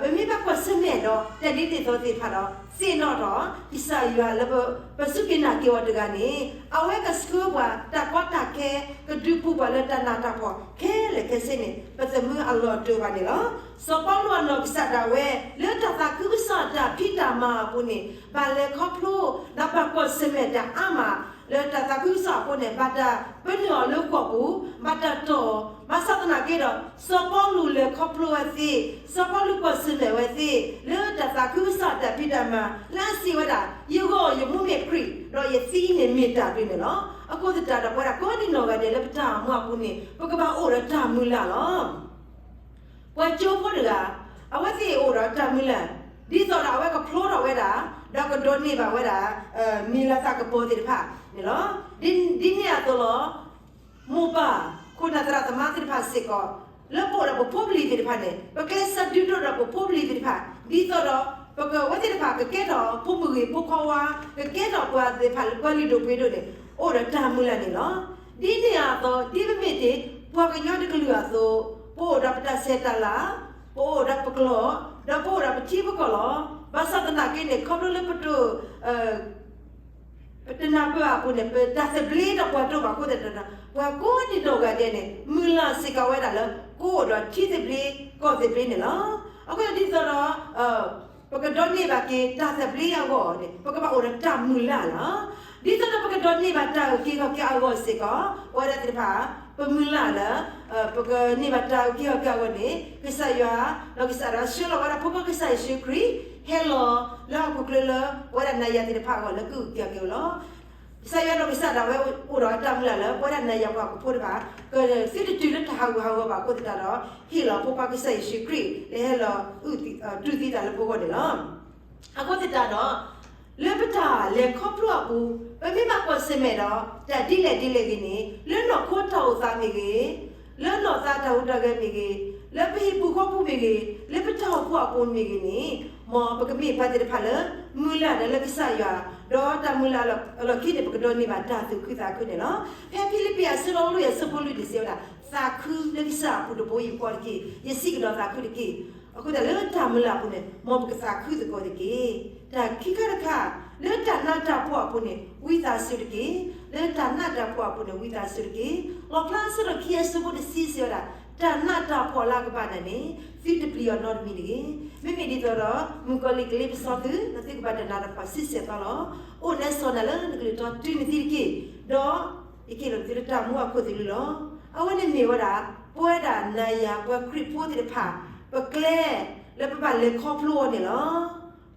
ပမ့ၢ်ဘၣ်ကွၢ်ဆၢၣ်မဲာ်ဒီး တၢ်ဒ်န့ၣ်အသိးသ့ၣ်တဖၣ်ဒီး သ့ၣ်နီၣ်ထီၣ် ကစၢ်ယွၤလၢ ပစူၢ်က့ၤနာ်က့ၤအီၤတဂၤန့ၣ် အဝဲကဆှၢပှၤတၢ်ကီတၢ်ခဲ ကဒုးပူၤပှၤလၢတၢ်နးတၢ်ဖှီၣ်ခဲလၢာ်ခဲဆ့န့ၣ် ပသးသမူအလီၢ်တအိၣ်ဘၣ်န့ၣ်လီၤ. စီၤပီလူးအနီၢ်ကစၢ်ဒၣ်ဝဲ လၢတၢ်သးခုကစီၣ်အတၢ်ဖံးတၢ်မၤအပူၤန့ၣ် ဘၣ်လဲၤခီဖျိ ဒီးဘၣ်ကွၢ်ဆၢၣ်မဲာ်တၢ်အါမး လၢတၢ်သးခုကစီၣ်အဃိန့ၣ် ဘၣ်တၢ်ပနုာ်အီၤလၢဃိာ်ပူၤ, ဘၣ်တၢ်တီၢ်အီၤ, ဘၣ်ဆၣ်သနာ်က့ဒီး စီၤပီလူးလဲၤခီဖျိဝဲသ့, စီၤပီလူးကွၢ်ဆၢၣ်မဲာ်ဝဲသ့, လၢတၢ်သးခုကစီၣ်အတၢ်ဖံးတၢ်မၤ လၢအစံးဝဲဒၣ် ယဂီၢ်ယမူမ့ၢ်ခရံာ်, ဒီးယသံန့ၣ်မ့ၢ်တၢ်ဒုးန့ၣ်လီၤ. အဃိသတးဒီး ပဝဲဒၣ်ကိးဒံနီၢ်ဂၤဒဲးလၢပတၢ်အိၣ်မူအပူၤန့ၣ် ပကဘၣ်အိၣ်ဒီးတၢ်မုၢ်လၢ်လီၤ. ပှၤကၠိဖိတဂၤ အဝဲသ့ၣ်အိၣ်ဒီးတၢ်မုၢ်လၢ် ဒ်သိးဒီးအဝဲကဖျိထီၣ်ဝဲဒၣ် ဒီးကဒိးန့ၢ်ဘၣ်ဝဲဒၣ် မံၤလၤသၣ်ကပီၤသ့ၣ်တဖၣ်န့ၣ်လီၤ. ဒ်န့ၣ်အသိးလီၤ မိၢ်ပၢ် ခိၣ်နၢ်သရၣ်သမါသ့ၣ်တဖၣ်စ့ၢ်ကီး လၢပအိၣ်ဒီးပဖိပလံၤသ့ၣ်တဖၣ်န့ၣ် ပကျဲးစၢးဒုးဒိၣ်ဒီးပဖိပလံၤသ့ၣ်တဖၣ် ဒ်သိးဒီး ပကဝဲသ့ၣ်တဖၣ်ကကဲထီၣ်ဖိမုၣ်ဂ့ၤဖိခွါဝါ ကကဲထီၣ်ပှၤသ့ၣ်တဖၣ်လၢပှၤလုၢ်ဒိၣ်ပှ့ၤဒိၣ်န့ၣ် အိၣ်ဒီးတၢ်မုၢ်လၢ်န့ၣ်လီၤ. ဒ်န့ၣ်အသိး ဒ်ပမ့ၢ်တ့ၢ် ပှၤကညီတကလုာ်အသိး ပအိၣ်ဒီးပတၢ်ဆဲးတၢ်လၤ, ပအိၣ်ဒီးပကျိာ်, ဒီးပအိၣ်ဒီးပထံပကီၢ်လီၤ. ဘၣ်ဆၣ်သနာ်က့န့ၣ် ခီဖျိလၢပတ ပတနၢ်ပၢၢ်အပူၤန့ၣ် ပတၢ်သဘျ့ဒီးပှၤတအိၣ်ဘၣ်အဃိသတးဒီး ပှၤကိးဒံနီၢ်ဂၤဒဲးန့ၣ် မုၢ်လၢ်စ့ၢ်ကီးဝဲဒၣ်လၢ ကအိၣ်ဒီးထံသဘျ့ကီၢ်သဘျ့န့ၣ်လီၤ. အဃိဒ်သိးဒီး ပကဒိးန့ၢ်ဘၣ်က့ၤတၢ်သဘျ့အဂီၢ်န့ၣ် ပကဘၣ်အိၣ်ဒီးတၢ်မုၢ်လၢ်လီၤ. ဒ်သိးဒီးပကဒိးန့ၢ်ဘၣ်တၢ်အုၣ်က့ၤခီၣ်က့ၤအဂီၢ်စ့ၢ်ကီး ပဝဲဒၣ်သ့ၣ်တဖၣ် ပမုၢ်လၢ်လၢ ပကန့ၢ်ဘၣ်တၢ်အုၣ်က့ၤခီၣ်က့ၤအဂီၢ်န့ၣ် ကစၢ်ယွၤ ဒီးကစၢ်ဒၣ်ဆှၢလီၤဝဲဒၣ်ဖိခွါကစၢ်ယ့ၣ်ၡူးခရံာ် ဟဲလီၤလၢဟီၣ်ခိၣ်ချၢလၢ ပဝဲဒၣ်နၤယၤသ့ၣ်တဖၣ်အဂီၢ်လၢကအုၣ်က့ၤခီၣ်က့ၤအီၤလီၤ. ကစၢ်ယွၤဒီးကစၢ်ဒၣ်ဝဲအိၣ်ဒီးအတၢ်မုၢ်လၢ်လၢ ပဝဲဒၣ်နၤယၤပှၤဟီၣ်ခိၣ်ဖိတဖၣ် ကသုတတုၤလၢတၢ်ဟးဂူာ်ဟးဂီၤဘၣ်အဃိသတးဒီး ဟ့ၣ်လီၤဖိခွါကစၢ်ယ့ၣ်ၡူးခရံာ် လၢဟဲလီၤအုၣ်တူၢ်သံသးလၢပဂီၢ်န့ၣ်လီၤ. အဃိသတးဒီး လၢပတၢ်လဲၤခီဖျိအပူၤ ပမ့ၢ်ဘၣ်ကွၢ်ဆၢၣ်မဲာ်ဒီး တၢ်ဒ်လဲၣ်ဒ်လဲၣ်ဂ့ၤန့ၣ် လၢနီၢ်ခိတၢ်အိၣ်သးမ့ၢ်ဂ့ၤ, လၢနီၢ်သးတၢ်ဟူးတၢ်ဂဲၤမ့ၢ်ဂ့ၤ, လၢပဟံၣ်ပူၤဃီပူၤမ့ၢ်ဂ့ၤ, လၢပတၢ်အိၣ်ဖှိၣ်အပူၤမ့ၢ်ဂ့ၤန့ၣ် မ်ပကမ့ၢ်ပှၤသ့ၣ်တဖၣ်လၢ မုၢ်လၢ်ဒီးလၢကစၢ်ယွၤ, ဒီးတၢ်မုၢ်လၢ်အလီၢ်ခံန့ၣ် ပကဒိးန့ၢ်ဘၣ်တၢ်သူၣ်ခုသးခုန့ၣ်လီၤ. ဖဲဖံလံးပံးအဆၢဒိၣ်လွံၢ်အဆၢဖိလွံၢ်န့ၣ် စံးဝဲဒၣ် သးခုလၢကစၢ်အပူၤတဘိယူၢ်ဃီတက့ၢ်. ယစံးကဒီးသးခုတက့ၢ်. အဃိသတးလၢတၢ်မုၢ်လၢ်အပူၤန့ၣ် မ်ပကသးခုသကိးတက့ၢ်. တၢ်ခံခါတခါ လၢတၢ်နးတၢ်ဖှီၣ်အပူၤန့ၣ် ဝံသးစူၤတက့ၢ်. လၢတၢ်နးတၢ်ဖှီၣ်အပူၤန့ၣ် ဝံသးစူၤတက့ၢ်. လီၣ်ဖျါအဆၢဒိၣ်ခံအဆၢဖိတဆံစံးဝဲဒၣ် တၢ်နးတၢ်ဖှီၣ်လၢအကဘၣ်နၤန့ၣ် သုတပျံၤအီၤနီတမံၤတဂ့ၤ. မ့မ့ၢ်ဒ်သိးဒီး မုၣ်ကီၤလံၢ်ကလ့ပစီသု ဒီးသုကဘၣ်တနာ်တၢ်ဖှီၣ်ဆံးစဲၤသီလီၤ. အိၣ်နဲဆိးနၤလၢနကလုၢ်တီတုၤနသံတက့ၢ်. ဒီး ယကဟ့ၣ်လီၤသုလၢတၢ်မူအခိၣ်သလုးလီၤ. အဝဲန့ၣ်မ့ၢ်ဝဲဒၣ် ပဝဲဒၣ်နၤယၤပှၤခရံာ်ဖိသ့ၣ်တဖၣ် ပကျဲလၢပဘၣ်လဲၤခီဖျိအီၤန့ၣ်လီၤ.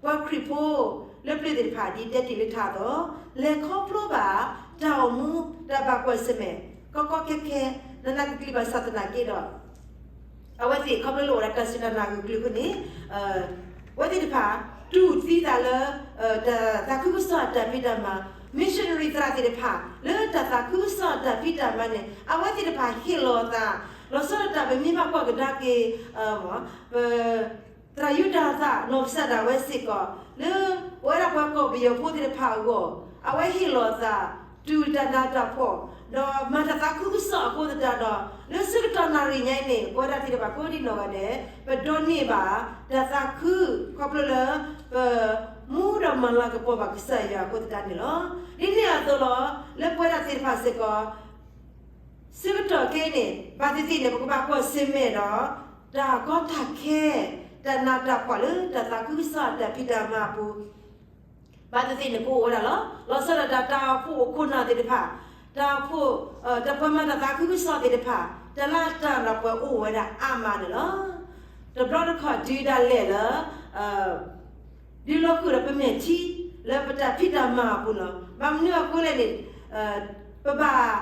ပှၤခရံာ်ဖိ လၢပျၢၤသ့ၣ်တဖၣ် ဒ်တဲတ့ၢ်လၢထးအသိး လဲၤခီဖျိဘၣ် တၢ်အိၣ်မူ တၢ်ဘၣ်ကွၢ်ဆၢၣ်မဲာ် ကီကီခဲခဲ နးနးကျံၤကျံၤဘၣ်ဆၣ်သနာ်က့ဒီး အဝဲသ့ၣ်ခီဖျိလၢအိၣ်ဒီးတၢ်စူၢ်တၢ်နာ်ဂၢၢ်ကျၢၤအဃိန့ၣ် အဝဲသ့ၣ်တဖၣ် တူၢ်သံသးလၢ တၢ်သးခုကစီၣ်အတၢ်ဖံးတၢ်မၤ missionary သရၣ်သ့ၣ်တဖၣ် လၢတၢ်သးခုကစီၣ်အတၢ်ဖံးတၢ်မၤန့ၣ် အဝဲသ့ၣ်တဖၣ်ဟ့ၣ်လီၤသး လီၤဆီဒၣ်တၢ် ပမ့ၢ်ဘၣ်ကွၢ်ကဒါက့ၤ ပ သရၣ်ယူဒၤသၣ် နီၢ်ကစၢ်ဒၣ်ဝဲစ့ၢ်ကီး လၢပဝဲဒၣ်ပှၤကီၢ်ပယီၤဖိသ့ၣ်တဖၣ်အဂီၢ် အဝဲဟ့ၣ်လီၤသး တူၢ်တၢ်နးတၢ်ဖှီၣ် ဒီးမၤတၢ်သးခုကစီၣ်အဃိသတးဒီး လၢဆၢကတီၢ်နၣ်ရံၣ်ညါအံၤန့ၣ် ပဝဲဒၣ်သ့ၣ်တဖၣ်ကိးဒံနီၢ်ဂၤဒဲး ပဒိးန့ၢ်ဘၣ် တၢ်သးခု ခီဖျိလၢ ပ မူဒီးမၤလၤကပီၤဘၣ်ကစၢ်ယွၤအဃိသတးန့ၣ်လီၤ. ဒ်န့ၣ်အသိးလီၤ လၢပဝဲဒၣ်သ့ၣ်တဖၣ်စ့ၢ်ကီး ဆၢကတီၢ်ခဲအံၤန့ၣ် ဘၣ်သ့ၣ်သ့ၣ်န့ၣ် ပကဘၣ်ကွၢ်ဆၢၣ်မဲာ်ဒီး တၢ်ကီတၢ်ခဲ တၢ်နးတၢ်ဖှီၣ်လၢတၢ်သးခုကစီၣ်အတၢ်ဖံးတၢ်မၤအပူၤ ဘၣ်သ့ၣ်သ့ၣ်န့ၣ် ကအိၣ်ဝဲဒၣ်လီၤ. လီၤဆီဒၣ်တၢ် တၢ်အိၣ်ဖှိၣ်ခိၣ်နၢ်သ့ၣ်တဖၣ်, တၢ်အိၣ်ဖှိၣ်, တၢ်ပှၤမၤတၢ်သးခုကစီၣ်သ့ၣ်တဖၣ်, တၢ်လၢတၢ်ဒီးပှၤအိၣ်ဝဲဒၣ်အါမးန့ၣ်လီၤ. တဘျီတခီၣ်တုၤဒၣ်လဲာ်လၢ ဒုးလီၤဃုာ်ဒီးပမဲာ်ထံ လၢပတၢ်ဖံးတၢ်မၤအပူၤလီၤ. ဘၣ်မနုၤအဃိလဲၣ်န့ၣ်, ပဘၣ်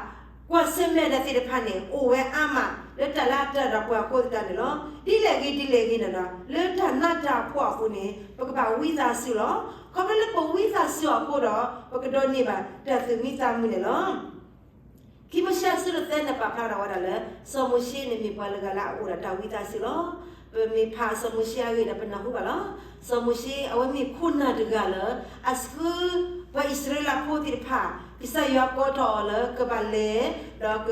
ကွၢ်ဆၢၣ်မဲာ်တၢ်သ့ၣ်တဖၣ်န့ၣ် အိၣ်ဝဲအါမး လၢတၢ်လၢတၢ်ဒီးပှၤအဃိသတးန့ၣ်လီၤ. ဒ်လဲၣ်ဂ့ၤဒ်လဲၣ်ဂ့ၤန့ၣ်ဒီး လၢတၢ်နးတၢ်ဖှီၣ်အပူၤန့ၣ် ပကဘၣ်ဝံသးစူၤလီၤ. ခီဖျိလၢပဝံသးစူၤအဃိဒီး ပကဒိးန့ၢ်ဘၣ်တၢ်သူၣ်မံသးမုာ်န့ၣ်လီၤ. ခံမိၤၡ့အဆၢဒိၣ်သၢန့ၣ် ပာ်ဖျါထီၣ်ဝဲဒၣ်လၢ စီၤမိၤၡ့န့ၣ်မ့ၢ်ပှၤလၢဂၤလၢအအိၣ်ဒီးတၢ်ဝံသးစူၤလီၤ. ပမ့ၢ်ဖးစီၤမိၤၡ့အဂ့ၢ်ဒီး ပနၢ်ဟူဘၣ်လီၤ. စီၤမိၤၡ့ အဝဲမ့ၢ်ခိၣ်နၢ်တဂၤလၢ အဆှၢ ပှၤအံၣ်စရ့လးဖိသ့ၣ်တဖၣ် ကစၢ်ယွၤကိးထီၣ်အီၤလၢကဘၣ်လဲၤ ဒီးက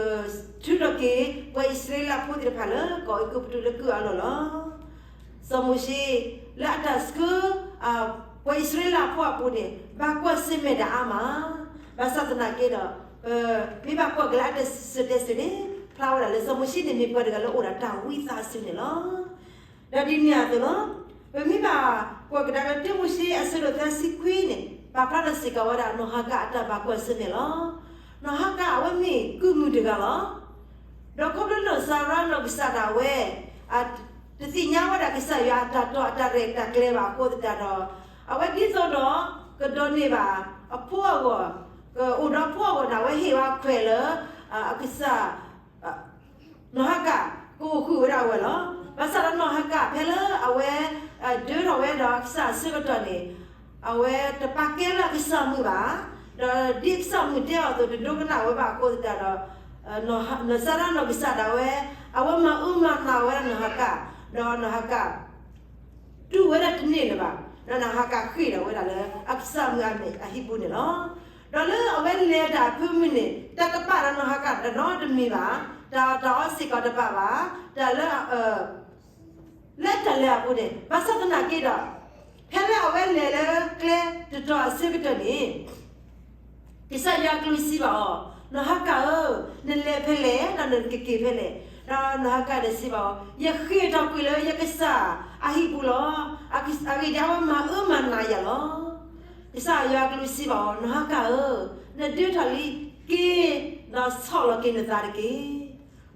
ထုးထီၣ်က့ၤ ပှၤအံၣ်စရ့လးဖိသ့ၣ်တဖၣ်လၢကီၢ်အဲၤကူပတူးလၢကုၢ်အလီၢ်လီၤ. စီၤမိၤၡ့ လၢအတၢ်ဆှၢ ပှၤအံၣ်စရ့လးဖိအပူၤန့ၣ် ဘၣ်ကွၢ်ဆၢၣ်မဲာ်တၢ်အါမး, ဘၣ်ဆၣ်သနာ်က့ဒီး ပမ့ၢ်ဘၣ်ကွၢ်က့ၤလၢအတၢ်စံၣ်စိၤတဲစိၤန့ၣ် ဖျါဝဲဒၣ်လၢစီၤမိၤၡ့န့ၣ်မ့ၢ်ပှၤတဂၤလၢအိၣ်ဒီးတၢ်ဝံသးစူၤန့ၣ်လီၤ. ဒီးဒ်န့ၣ်အသိးလီၤ. ပမ့ၢ်ဘၣ်ကွၢ်ကဒါက့ၤ တၢမိၤၡ့အဆၢဒိၣ်သၢဆံခွံန့ၣ် ပာ်ဖျါထီၣ်စ့ၢ်ကီးဝဲဒၣ် နီၢ်ဟၤကၤအတၢ်ဘၣ်ကွၢ်ဆၢၣ်မဲာ်လီၤ. နီၢ်ဟၤကၤအဝဲမ့ၢ်ကုၢ်မုၣ်တဂၤလီၤ. ဒီးခီဖျိနီၢ်စၤရါနီၢ်ကစၢ်ဒၣ်ဝဲ တသ့ၣ်ညါဝဲဒၣ်ကစၢ်ယွၤအတၢ်တီတၢ်ရဲၣ်တၢ်ကျဲၤဘၣ်အဃိသတးဒီး အဝဲဒ်သိးဒီး ကဒိးန့ၢ်ဘၣ်အဖိအဂီၢ်, ကအိၣ်ဒီးအဖိအဂီၢ်န့ၣ် အဝဲဟ့ၣ်ဝဲခွဲးလၢ အကစၢ် နီၢ်ဟၤကၤ ကအိၣ်ဃုာ်ဝဲဒၣ်ဝဲလီၤ. ဘၣ်ဆၣ်ဒီးနီၢ်ဟၤကၤ ဖဲလၢအဝဲ ဒၢထီၣ်ဝဲဒီးအကစၢ်အဆၢကတီၢ်န့ၣ် အဝဲတပာ်ကဲလၢအကစၢ်မုၣ်ဘၣ်, ဒီးဒ်အကစၢ်မုၣ်တဲအီၤအသိး တဒိကနၣ်ဝဲဘၣ်အဃိသတးဒီး နီၢ်စၤရါနီၢ်ကစၢ်ဒၣ်ဝဲ အဝဲမၤအၢမၤနးဝဲဒၣ်နီၢ်ဟၤကၤ, ဒီးနီၢ်ဟၤကၤ တူၢ်ဝဲဒၣ်တန့ၢ်လၢၤဘၣ်, ဒီးနီၢ်ဟၤကၤဃ့ၢ်ဒီးဝဲဒၣ်လၢအကစၢ်မုၣ်အဟံၣ်ပူၤန့ၣ်လီၤ. ဒီးလၢအဝဲလဲၤတၢ်အဖၢမုၢ်န့ၣ် တၢ်တပာ်ဒီးနီၢ်ဟၤကၤတနီတမံၤဘၣ်, တၢ်တၢ်အီၣ်စ့ၢ်ကီးတဘၣ်ဘၣ်, တၢ်လၢ လၢတၢ်လဲၤအပူၤန့ၣ် ဘၣ်ဆၣ်သနာ်က့ဒီး ဖဲလၢအဝဲလဲၤလၢကျဲတတီၤအဆၢကတီၢ်န့ၣ် ကစၢ်ယွၤကလူးစံးဘၣ်အီၤ, နီၢ်ဟၤကၤဧၢ, နလဲၤဖဲလဲၣ်, ဒီးနကက့ၤဖဲလဲၣ်. ဒီးနီၢ်ဟၤကၤန့ၣ်စံးဘၣ်အီၤ, ယဃ့ၢ်ထီၣ်ကွံာ်လၢယကစၢ်အဟံၣ်ပူၤလီၤ. အဂ့ၢ်ဒ်အံၤ, အဝဲမၤအၢမၤနးယၤလီၤ. ကစၢ်ယွၤကလူးစံးဘၣ်အီၤ, နီၢ်ဟၤကၤဧၢ, နဒၢထီၣ်လံ, က့ၤဒီးဆီၣ်လီၤက့ၤနသးတက့ၢ်.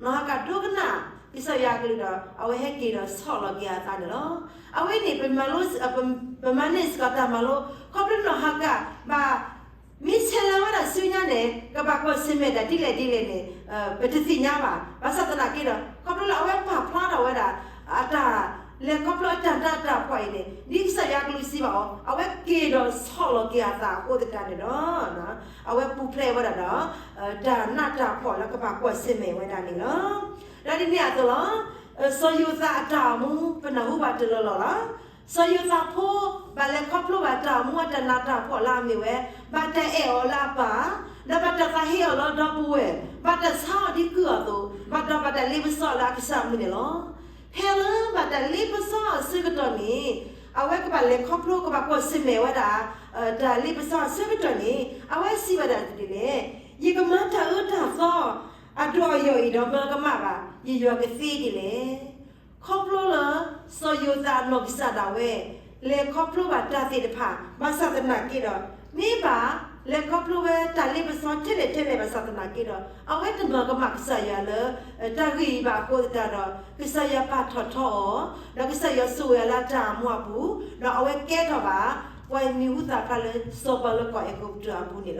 နီၢ်ဟၤကၤဒိကနၣ် ကစၢ်ယွၤအကလုၢ်ဒီး အဝဲဟဲက့ၤဒီးဆီၣ်လီၤက့ၤအသးန့ၣ်လီၤ. အဝဲန့ၣ် ပမၤန့ၢ်စ့ၢ်ကီးတၢ်မၤလိ ခီဖျိနီၢ်ဟၤကၤဘၣ် မ့ၢ်ဆဲးလၢဝဲဒၣ်ဆူညါန့ၣ် ကဘၣ်ကွၢ်ဆၢၣ်မဲာ်တၢ်ဒ်လဲၣ်ဒ်လဲၣ်န့ၣ် ပတသ့ၣ်ညါဘၣ်. ဘၣ်ဆၣ်သနာ်က့ဒီး ခီဖျိလၢအဝဲပာ်ဖျါထီၣ်ဝဲဒၣ် အတၢ်လဲၤခီဖျိအတၢ်နးတၢ်ဖှီၣ်အံၤန့ၣ် ဒ်ကစၢ်ယွၤကလူးစံးဘၣ်အီၤ အဝဲက့ၤဒီးဆီၣ်လီၤက့ၤအသးအဃိသတးန့ၣ်ဒီး အဝဲပူၤဖျဲးဝဲဒၣ်ဒီး တၢ်နးတၢ်ဖှီၣ်လၢကဘၣ်ကွၢ်ဆၢၣ်မဲာ်ဝဲဒၣ်န့ၣ်လီၤ. ဒီးဒ်န့ၣ်အသိးလီၤ. စီၤယိၤသးအတၢ်အိၣ်မူ ပနၢ်ဟူဘၣ်တလီၢ်လီၢ်လီၤ. စီၤယိၤသးဖိ ဘၣ်လဲၤခီဖျိဘၣ်တၢ်အိၣ်မူအတၢ်နးတၢ်ဖှီၣ်လၢအမ့ၢ်ဝဲ ဘၣ်တၢ်အဲၣ်အီၤလၢအပၢ်, ဒီးဘၣ်တၢ်သးဟ့အီၤလၢဒီပုၢ်ဝဲၢ်, ဘၣ်တၢ်ဆါအီၤဒ်ကုၢ်အသိး, ဘၣ်ဒီးဘၣ်တၢ်လ့ပစီအီၤလၢအကစၢ်မုၣ်န့ၣ်လီၤ. ဖဲလၢဘၣ်တၢ်လ့ပစီအီၤအဆၢကတီၢ်န့ၣ် အဝဲကဘၣ်လဲၤခီဖျိ ကဘၣ်ကွၢ်ဆၢၣ်မဲာ်ဝဲဒၣ် တၢ်လ့ပစီအဆၢကတီၢ်န့ၣ် အဝဲစံးဝဲဒၣ်ဒ်လဲၣ်, ယကမၤတၢ်အၢတၢ်သီ အဒိၣ်အယိာ်အံၤဒီးမၤကမၣ်ဘၣ် ယယွၤကသ့ဒ်လဲၣ်. ခီဖျိလၢ စီၤယိၤသးအနီၢ်ကစၢ်ဒၣ်ဝဲ လဲၤခီဖျိဘၣ်တၢ်သ့ၣ်တဖၣ် ဘၣ်ဆၣ်သနာ်က့ဒီး မ့ၢ်ဘၣ်လဲၤခီဖျိဝဲတၢ်လ့ပစီထဲလဲၣ်ထဲလဲၣ်ဘၣ်ဆၣ်သနာ်က့ဒီး အဝဲတမၤကမၣ်ကစၢ်ယွၤလၢ တၢ်ဂ့ၢ်အံၤဘၣ်အဃိသတးဒီး ကစၢ်ယွၤပာ်ထီၣ်ထီအီၤ, ဒီးကစၢ်ယွၤဆိၣ်ဂ့ၤအီၤလၢအတၢ်အိၣ်မူအပူၤ, ဒီးအဝဲကဲထီၣ်ဘၣ် ပှၤမံၤဟူသၣ်ဖျါလၢစီၤပၤလၢကီၢ်အဲၤကူပတူးအပူၤန့ၣ်လီၤ. ဒီး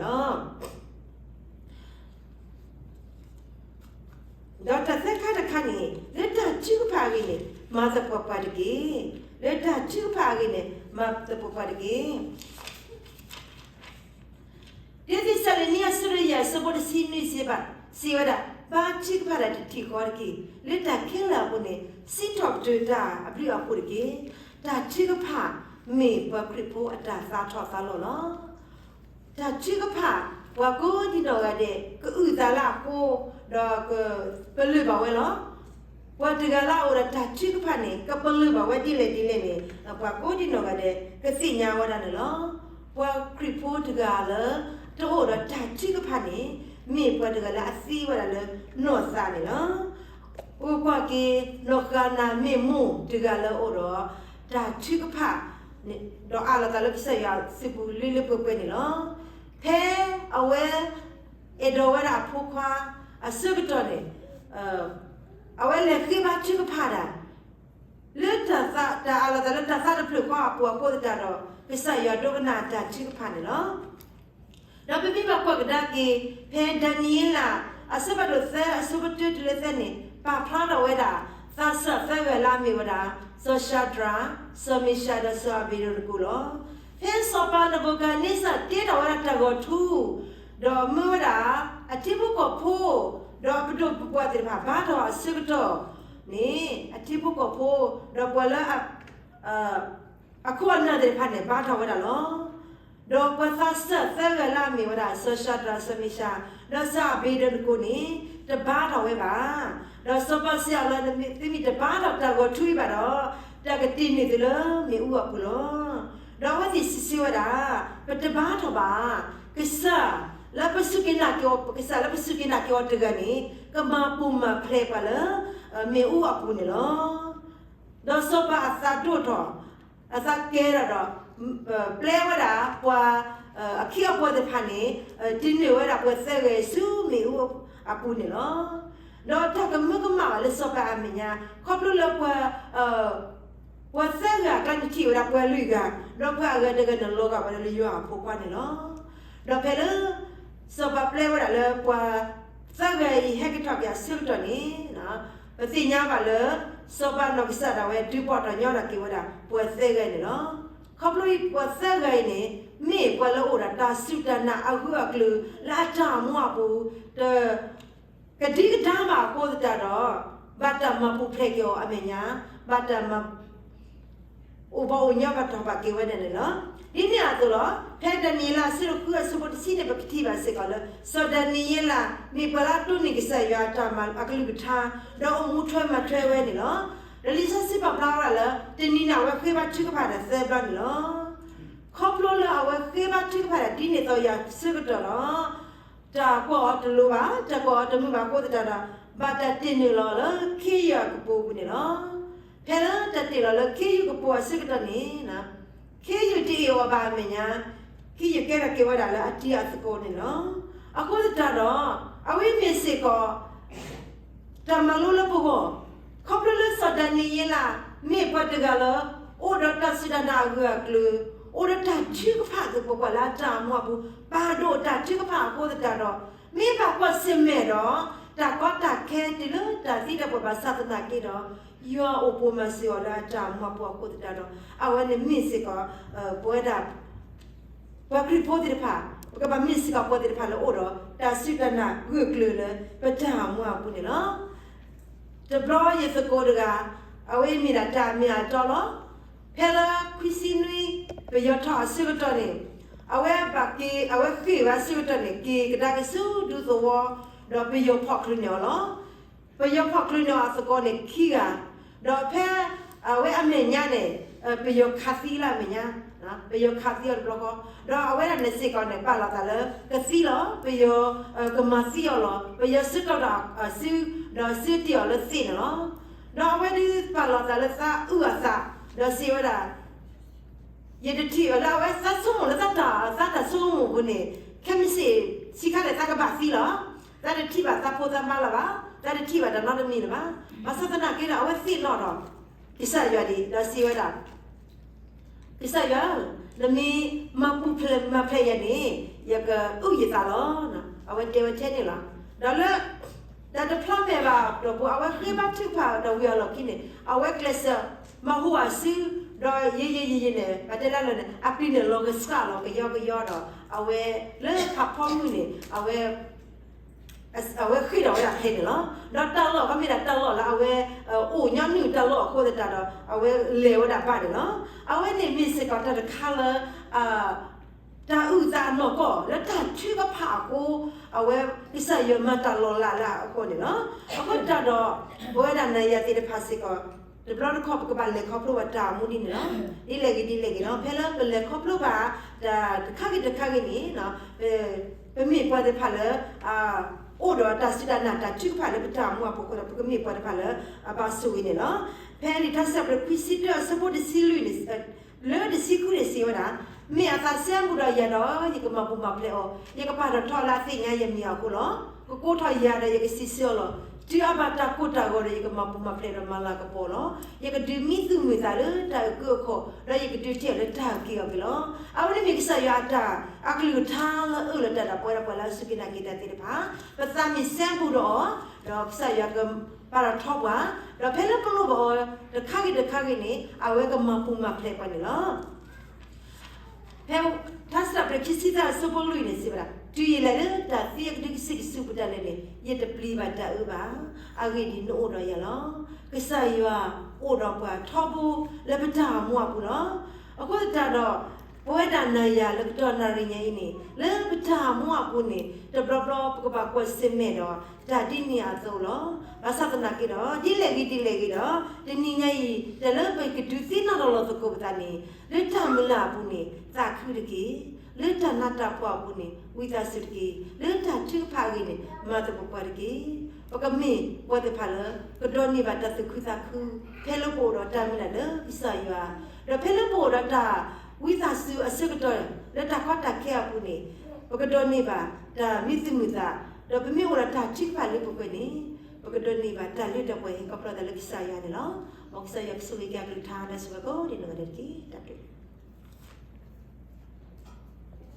တၢ်သၢခါတခါန့ၣ် လၢတၢ်ထုကဖၣ်အဂ့ၢ်န့ၣ် မၤသပှၢ်ပှၢ်တက့ၢ်. လၢတၢ်ထုကဖၣ်အဂ့ၢ်န့ၣ် မၤသပှၢ်ပှၢ်တက့ၢ်. တၢသ့းစၤလနံ အဆၢဒိၣ်ယဲၢ် အဆၢဖိတဆံနွံစံးဘၣ် စံးဝဲဒၣ်, ဘါထုကဖၣ်တၢ်တထံၣ်ဃီတက့ၢ်. လၢတၢ်ခဲလၢာ်အပူၤန့ၣ် စံးထီၣ်ပတြၢၤတၢ်အဘျုးအဖှိၣ်တက့ၢ်. တၢ်ထုကဖၣ်မ့ၢ်ပှၤခရံာ်ဖိအတၢ်သါထီၣ်သါလီၤလီၤ. တၢ်ထုကဖၣ် ပှၤကိးဒံနီၢ်ဂၤဒဲး ကအုၣ်သးလၢအဃိ ဒီးကပလၢၢ်ဘၣ်ဝဲလီၤ. ပှၤတဂၤလၢအအိၣ်ဒီးတၢ်ထုကဖၣ်န့ၣ် ကပလၢၢ်ဘၣ်ဝဲဒ်လဲၣ်ဒ်လဲၣ်န့ၣ် ပှၤကိးဒံနီၢ်ဂၤဒဲး ကသ့ၣ်ညါဝဲဒၣ်န့ၣ်လီၤ. ပှၤခရံာ်ဖိတဂၤလၢ တအိၣ်ဒီးတၢ်ထုကဖၣ်န့ၣ် မ့ၢ်ပှၤတဂၤလၢအသံဝဲဒၣ်လၢနီၢ်သးန့ၣ်လီၤ. အိၣ်ကွၢ်က့ၤ နီၢ်ဃၤနၤမ့ၢ်မိၢ်တဂၤလၢအအိၣ်ဒီး တၢ်ထုကဖၣ် ဒီးအးလီၤသးလၢကစၢ်ယွၤစုပူၤလၢလၢပှဲၤပှဲၤန့ၣ်လီၤ. ဖဲအဝဲ အဲၣ်ဒိးဝဲဒၣ်အဖိခွါအဆၢကတီၢ်န့ၣ် အဝဲလဲၤဃ့ဘါထုကဖၣ်ဒၣ် လၢတၢ်အးလီၤသးလၢတၢ်သးတဖျၢၣ်ဃီအပူၤအဃိသတးဒီး ကစၢ်ယွၤဒိကနၣ်အတၢ်ထုကဖၣ်န့ၣ်လီၤ. ဒီးပမ့ၢ်ဘၣ်ကွၢ်ကဒါက့ၤ ဖဲဒၤနံးယ့လး အဆၢဖးဒိၣ်သၢ အဆၢဖိတၢတုၤလၢသၢန့ၣ် ပာ်ဖျါထီၣ်ဝဲဒၣ် သးစၢ်သၢဂၤလၢအမ့ၢ်ဝဲဒၣ် စီၤၡၤဒြး, စီၤမ့ၡး ဒီးစီၤအဘ့းနကိၤလီၤ. ဖဲစီၤပၤနဘူၤခၣ်နံစၢ်တ့ထီၣ်ဝဲဒၣ်တၢ်ဂီၤထူ ဒီးမၢဝဲဒၣ် အထံဖိကီၢ်ဖိ ဒီးအပဒိၣ်ပပှၢ်သ့ၣ်တဖၣ်ဘါထီၣ်အဆၢကတီၢ်န့ၣ် အထံဖိကီၢ်ဖိ ဒီးပှၤလၢ အခိၣ်အနၢ်သ့ၣ်တဖၣ်န့ၣ် ဘါထီၣ်ဝဲဒၣ်လီၤ. ဒီးပှၤသးစၢ်သၢဂၤလၢအမ့ၢ်ဝဲဒၣ် စီၤၡၤဒြး, စီၤမ့ၡး, ဒီးစီၤအဘ့းနကိၤန့ၣ် တဘါထီၣ်ဝဲဘၣ်. ဒီးစီၤပၤစံးအီၤလၢ သုမ့ၢ်တဘါထီၣ်တၢ်ဂီၤထူအံၤဘၣ်ဒီး တၢ်ကတ့ၢ်န့ၢ်သုလၢမ့ၣ်အူအပူၤလီၤ. ဒီးအဝဲသ့ၣ်စံးဆၢဝဲဒၣ်, ပတဘါထီၣ်ဘၣ်. ကစၢ်လၢပစူၢ်က့ၤနာ်က့ၤအီၤ, ကစၢ်လၢပစူၢ်က့ၤနာ်က့ၤအီၤတဂၤန့ၣ် ကမၤပူၤမၤဖျဲးပှၤလၢ မ့ၣ်အူအပူၤန့ၣ်လီၤ. ဒီးစီၤပၤအသးဒိၣ်ထီၣ်, အသးကဲထီၣ်ဒီး ပျဲဝဲဒၣ်ပှၤ အခ့အပှၤသ့ၣ်တဖၣ်န့ၣ် တ့ၢ်န့ၢ်ဝဲဒၣ်ပှၤသၢဂၤအံၤဆူမ့ၣ်အူအပူၤန့ၣ်လီၤ. ဒီးတၢ်ကမၢကမၣ်ဘၣ်လၢစီၤပၤအမဲာ်ညါ ခီဖျိလၢပှၤ ပှၤသၢဂၤအကျါန့ၣ် ထံၣ်ဝဲဒၣ်ပှၤလွံၢ်ဂၤ, ဒီးပှၤအဂၤတဂၤန့ၣ် လီၤဂာ်ဝဲဒၣ်လၢယွၤအဖိခွါန့ၣ်လီၤ. ဒီးဖဲလၢ စီၤပၤပျဲဝဲဒၣ်လၢပှၤသၢဂၤအံၤဟဲက့ၤထီၣ်က့ၤအဆၢကတီၢ်န့ၣ် ပသ့ၣ်ညါဘၣ်လၢ စီၤပၤနီၢ်ကစၢ်ဒၣ်ဝဲ ဒုးဘီၣ်ထီၣ်ညီထီၣ်က့ၤဝဲဒၣ် ပှၤသၢဂၤန့ၣ်လီၤ. ခီဖျိအံၤပှၤသၢဂၤအံၤန့ၣ် မ့ၢ်ပှၤလၢအိၣ်ဒီးတၢ်စူၢ်တၢ်နာ်အဂၢၢ်အကျၢၤလၢအတၢ်အိၣ်မူအပူၤ တ ကဒံကဒါဘၣ်အဃိသတးဒီး ဘၣ်တၢ်မၤပူၤဖျဲးက့ၤအီၤအမဲာ်ညါ, ဘၣ်တၢ်မၤ အိၣ်ဘၣ်အိၣ်ညီဘၣ်ထီၣ်ဘၣ်က့ၤဝဲဒၣ်န့ၣ်လီၤ. ဒ်န့ၣ်အသိးလီၤ. ဖဲဒၤနံးယ့လးအဆၢဒိၣ်ဃုအဆၢဖိတဆံန့ၣ် ပကထံၣ်ဘၣ်စ့ၢ်ကီးလၢ စီၤဒၤနံးယ့လး မ့ၢ်ပှၤလၢအတိၢ်န့ၢ်ကစၢ်ယွၤအတၢ်မၤအကလုၢ်ကထါ ဒီးအိၣ်မူထွဲမၤထွဲဝဲန့ၣ်လီၤ. ဒီးလံာ်စီဆှံပာ်ဖျါဝဲဒၣ်လၢ တနံၤန့ၣ် အဝဲဃ့ဘါထုကဖၣ်ဒီးသၢဘျီန့ၣ်လီၤ. ခီဖျိလၢအဝဲဃ့ဘါထုကဖၣ်ဒီးဒ်န့ၣ်အသိးအံၤအဆၢကတီၢ်လီၤ. တၢ်ကွၢ်အီၤတလိၤဘၣ်, တၢ်ကွၢ်အီၤတမုာ်ဘၣ်အဃိသတးဒီး ဘၣ်တၢ်တ့ၢ်နုာ်လီၤလၢခ့ယုၢ်အကပိၤအပူၤန့ၣ်လီၤ. ဖဲလၢတၢ်တ့ၢ်လီၤလၢခ့ယုၢ်ကပိၤအဆၢကတီၢ်န့ၣ် ခ့ယုၢ်တအ့ၣ်အီၤဘၣ်အမဲာ်ညါ, ခ့ယုၢ်ကဲထီၣ်က့ၤဝဲဒၣ်လၢအတံၤအသကိးန့ၣ်လီၤ. အဃိသတးဒီး အဝဲမ့ၢ်စ့ၢ်ကီး တၢ်မၤလိလၢပဂီၢ်, ခီဖျိလၢစီၤဒၤနံးယ့လး မ့ၢ်ပှၤတဂၤလၢ အိၣ်ဒီးတၢ်စူၢ်တၢ်နာ်အဂၢၢ်အကျၢၤ, အိၣ်ဒီးတၢ်ထုကဖၣ်သပှၢ်ပှၢ်လၢအတၢ်အိၣ်မူအပူၤ, ပာ်ဒိၣ်တၢ်ထုကဖၣ်အဃိသတးဒီး မ့ၢ်ဘၣ်ကွၢ်ဆၢၣ်မဲာ်ဒီး တၢ်ကီတၢ်ခဲတုၤလၢတၢ်သံတၢ်ပှၢ်ဘၣ်ဆၣ်သနာ်က့ဒီး ယွၤအိၣ်ပိာ်မၤစၢၤအီၤလၢအတၢ်အိၣ်မူအပူၤအဃိသတးဒီး အဝဲန့ၣ်မ့ၢ်စ့ၢ်ကီး ပဝဲဒၣ် ပှၤခရံာ်ဖိသ့ၣ်တဖၣ် ပကဘၣ်မ့ၢ်စ့ၢ်ကီးပှၤသ့ၣ်တဖၣ်လၢအိၣ်ဒီး တၢ်စူၢ်တၢ်နာ်ဂၢၢ်ကျၢၤလၢပတၢ်အိၣ်မူအပူၤန့ၣ်လီၤ. တဘျီယသကိးတဂၤ အဝဲမ့ၢ်ဒၣ်တၢ်မ့ၢ်အတီလီၤ. ဖဲလၢခွံဆံနွံ ပယီၤထီၣ်အဆၢကတီၢ်န့ၣ် အဝဲဘၣ်က့ၤ အဝဲဃ့ၢ်ဝဲအဆၢကတီၢ်န့ၣ် က့ၤကဒါက့ၤဆူဒူသဝီ ဒီးပယီၤဖီၣ်ချုးန့ၢ်အီၤလီၤ. ပယီၤဖီၣ်ချုးန့ၢ်အီၤအသကိးန့ၣ်ခံဂၤ, ဒီးဖဲအဝဲအမဲာ်ညါန့ၣ် ပယီၤခးသံလၢအမဲာ်ညါ, ပယီၤခးသံအီၤတဘျီဃီ, ဒီးအဝဲဒၣ်န့ၣ်စ့ၢ်ကီးန့ၣ် ပာ်လီၤသးလၢကသံလီၤ, ပယီၤကမၤသံအီၤလီၤ, ပယီၤဆၢကတီၢ်ဒီးစု ဒီးစုတ့ၢ်အီၤလၢသ့ၣ်န့ၣ်လီၤ. ဒီးအဝဲဒုးပာ်လီၤသးလၢသးအုၣ်အသး, ဒီးစံးဝဲဒၣ် ယတထံၣ်အီၤလၢအဝဲသးဆိကမိၣ်လၢသးတၢ် သးတၢ်ဆိကမိၣ်အပူၤန့ၣ် ခဲမုၢ်ဆ့ၣ် ဆံးခါန့ၣ် သးကဘၣ်သံလီၤ. သးတထံၣ်ဘၣ်သးဖိသးမါလၢၤဘၣ်, သးတထံၣ်ဘၣ်တၢ်နီတမံၤလၢၤဘၣ်. ဘၣ်ဆၣ်သနာ်က့ဒီး အဝဲသ့ၣ်နီၣ်ထီၣ် ကစၢ်ယွၤဒံး ဒီးစံးဝဲဒၣ် ကစၢ်ယွၤဧၢ, နမ့ၢ်မၤပူၤဖျဲးမၤဖျဲးယၤန့ၣ် ယကအုၣ်ယသးလီၤ. အဝဲတဲဝဲထဲန့ၣ်လီၤ. ဒီးလၢ တၢ်တဖျါမဲာ်ဘၣ်ဒီးပူၤ အဝဲဃ့ဘါထုကဖၣ်ဒီးဝံၤအလီၢ်ခံန့ၣ် အဝဲကျဲးစၢးမၤဟူအစု ဒီးယံာ်ယံာ်ယံာ်ယံာ်န့ၣ် ပတဲလၢလၢာ်န့ၣ် အပျံၤန့ၣ်လီၤကဆှၣ်လီၤကယီကယီဒီး အဝဲလၢဖးဖီမုၢ်န့ၣ် အဝဲ အဝဲဃ့ၢ်ထီၣ်ဝဲဒၣ်ဖဲန့ၣ်လီၤ. ဒီးတၢ်လီၢ်ကမ့ၢ်ဒၣ်တၢ်လီၢ်လၢအဝဲ အိၣ်ညီနုၢ်တၢ်လီၢ်အဃိသတးဒီး အဝဲလဲၤဝဲဒၣ်ဘၣ်န့ၣ်လီၤ. အဝဲန့ၣ်မ့ၢ်စ့ၢ်ကီးတၢ်တခါလၢ တၢ်အုၣ်သးအနီၢ်ကီၢ်လၢတၢ်ထုကဖၣ်အဃိ အဝဲကစၢ်ယွၤမၤတၢ်လီၤလးလၢအဃိန့ၣ်လီၤ. အဃိသတးဒီး ပဝဲဒၣ်နၤယၤသ့ၣ်တဖၣ်စ့ၢ်ကီး တဘျီတခီၣ်ပကဘၣ်လဲၤခီဖျိဘၣ်တၢ်အိၣ်မူဒ်န့ၣ်လီၤ. ဒ်လဲၣ်ဂ့ၤဒ်လဲၣ်ဂ့ၤလီၤ. ဖဲလၢပလဲၤခီဖျိဘၣ်တၢ်တခါဂ့ၤတခါဂ့ၤန့ၣ် ပမ့ၢ်ပှၤသ့ၣ်တဖၣ်လၢ အိၣ်ဒီးတၢ်စူၢ်တၢ်နာ်တၢ်ထုကဖၣ်လၢပတၢ်အိၣ်မူအပူၤအဃိဒီး ပကမ့ၢ်ပှၤတဖၣ်လၢ အဘၣ်ဆိၣ်ဂ့ၤန့ၣ်လီၤ. ဖဲလံာ်ထါစံးပတြၢၤခွံဆံတၢအဆၢဖိတဆံလွံၢ်န့ၣ် လၢတဆံဃုန့ၣ်စံးဝဲဒၣ်, မ့ၢ်အသးစဲဘူးဒီးယၤဒီး ယကမၤပူၤမၤဖျဲးအီၤ, ယကပာ်ထီၣ်ထီအီၤလၢအသ့ၣ်ညါယမံၤအဃိလီၤ. ကကိးထီၣ်ယၤဒီးယကစံးဆၢအီၤလီၤ. တုၤအဘၣ်တၢ်ကိၢ်တၢ်ဂီၤဒီး ယကမၤပူၤမၤဖျဲးဒီးမၤလၤကပီၤလီၤ. ယကဒုးမံသူၣ်မုာ်သးလၢတၢ်အကုၢ်အခိၣ်, ဒီးယကဒုးတ့ၢ်အီၤလၢတၢ်အုၣ်က့ၤခီၣ်က့ၤလီၤ. အဝဲန့ၣ်မ့ၢ်ကစၢ်ယွၤအတၢ် အကလုၢ်ကထါလၢအအၢၣ်လီၤတၢ်ဒီးပဝဲဒၣ်ပှၤလၢအစူၢ်က့ၤနာ်က့ၤတၢ်သ့ၣ်တဖၣ်, ပသးမ့ၢ်စဲဘူးဒီးအီၤ, ဒီးကစၢ်ယွၤကပာ်ထီၣ်ထီပှၤ, ဒီးဖဲလၢပလိၣ်ဘၣ်အီၤတခါဂ့ၤတခါဂ့ၤန့ၣ် အဝဲကမၤပူၤမၤဖျဲးပှၤန့ၣ်လီၤ. ဖဲထါစံးထီၣ်ပတြၢၤခံဆံသၢအဆၢဖိလွံၢ်န့ၣ်စံးဝဲဒၣ်, တုၤယလဲၤလၢတၢ်သံအကဒုကစံးကဆူးပူၤဒၣ်လဲာ်န့ၣ် ယတပျံၤဘၣ်တၢ်အၢဘၣ်. အဂ့ၢ်ဒ်အံၤ, နအိၣ်ဒီးယၤလီၤ. ကစၢ်ယွၤအိၣ်ဒီးပှၤထီဘိလၢပတၢ်အိၣ်မူအပူၤလီၤ. အဃိသတးဒီး ပဝဲဒၣ်နၤယၤလၢကတီၢ်နၣ်ရံၣ်ညါအံၤန့ၣ် လၢပတၢ်အိၣ်မူအပူၤန့ၣ် တဘျီဘျီပကဘၣ်ကွၢ်ဆၢၣ်မဲာ်ဒီး တၢ်ဒ်န့ၣ်အသိးလီၤ. ဘၣ်ဆၣ်သနာ်က့ဒီး ဒ်လဲၣ်ဂ့ၤဒ်လဲၣ်ဂ့ၤဒီး တနံၤညါအံၤ တၢ်လၢပကဒုးသ့ၣ်နီၣ်ထီၣ်လီၤသကိးပသးန့ၣ် လၢတၢ်မုၢ်လၢ်အပူၤန့ၣ် သးခုတက့ၢ်. လၢတၢ်နးတၢ်ဖှီၣ်အပူၤန့ၣ် ဝံသးစူၤတက့ၢ်. လၢတၢ်ထုကဖၣ်အဂ့ၢ်န့ၣ် မၤသပှၢ်ပှၢ်တက့ၢ်. ပကမ့ၢ်ပှၤသ့ၣ်တဖၣ်လၢ ကဒိးန့ၢ်ဘၣ်တၢ်သူၣ်ခုသးခု ဖဲလၢပအိၣ်ဒီးတၢ်မုၢ်လၢ်လၢကစၢ်ယွၤ, ဒီးဖဲလၢပအိၣ်ဒီးတၢ်ဝံသးစူၤအဆၢကတီၢ် လၢတၢ်ကီတၢ်ခဲအပူၤန့ၣ် ပကဒိးန့ၢ်ဘၣ်တၢ်မံသူၣ်မုာ်သး, ဒီးပမ့ၢ်အိၣ်ဒီးတၢ်ထုကဖၣ်လၢပှဲၤပှဲၤန့ၣ် ပကဒိးန့ၢ်ဘၣ်တၢ်လၢတၢ်ပှဲၤဟ့ၣ်ခီဖျိသးလၢကစၢ်ယွၤန့ၣ်လီၤ. မ်ကစၢ်ယွၤကဆိၣ်ဂ့ၤက့ၤအကလုၢ်ကထါဒီးဆိၣ်ဂ့ၤကိးဒံးနီၢ်ဂၤဒဲးတက့ၢ်. တၢ်ဘျုး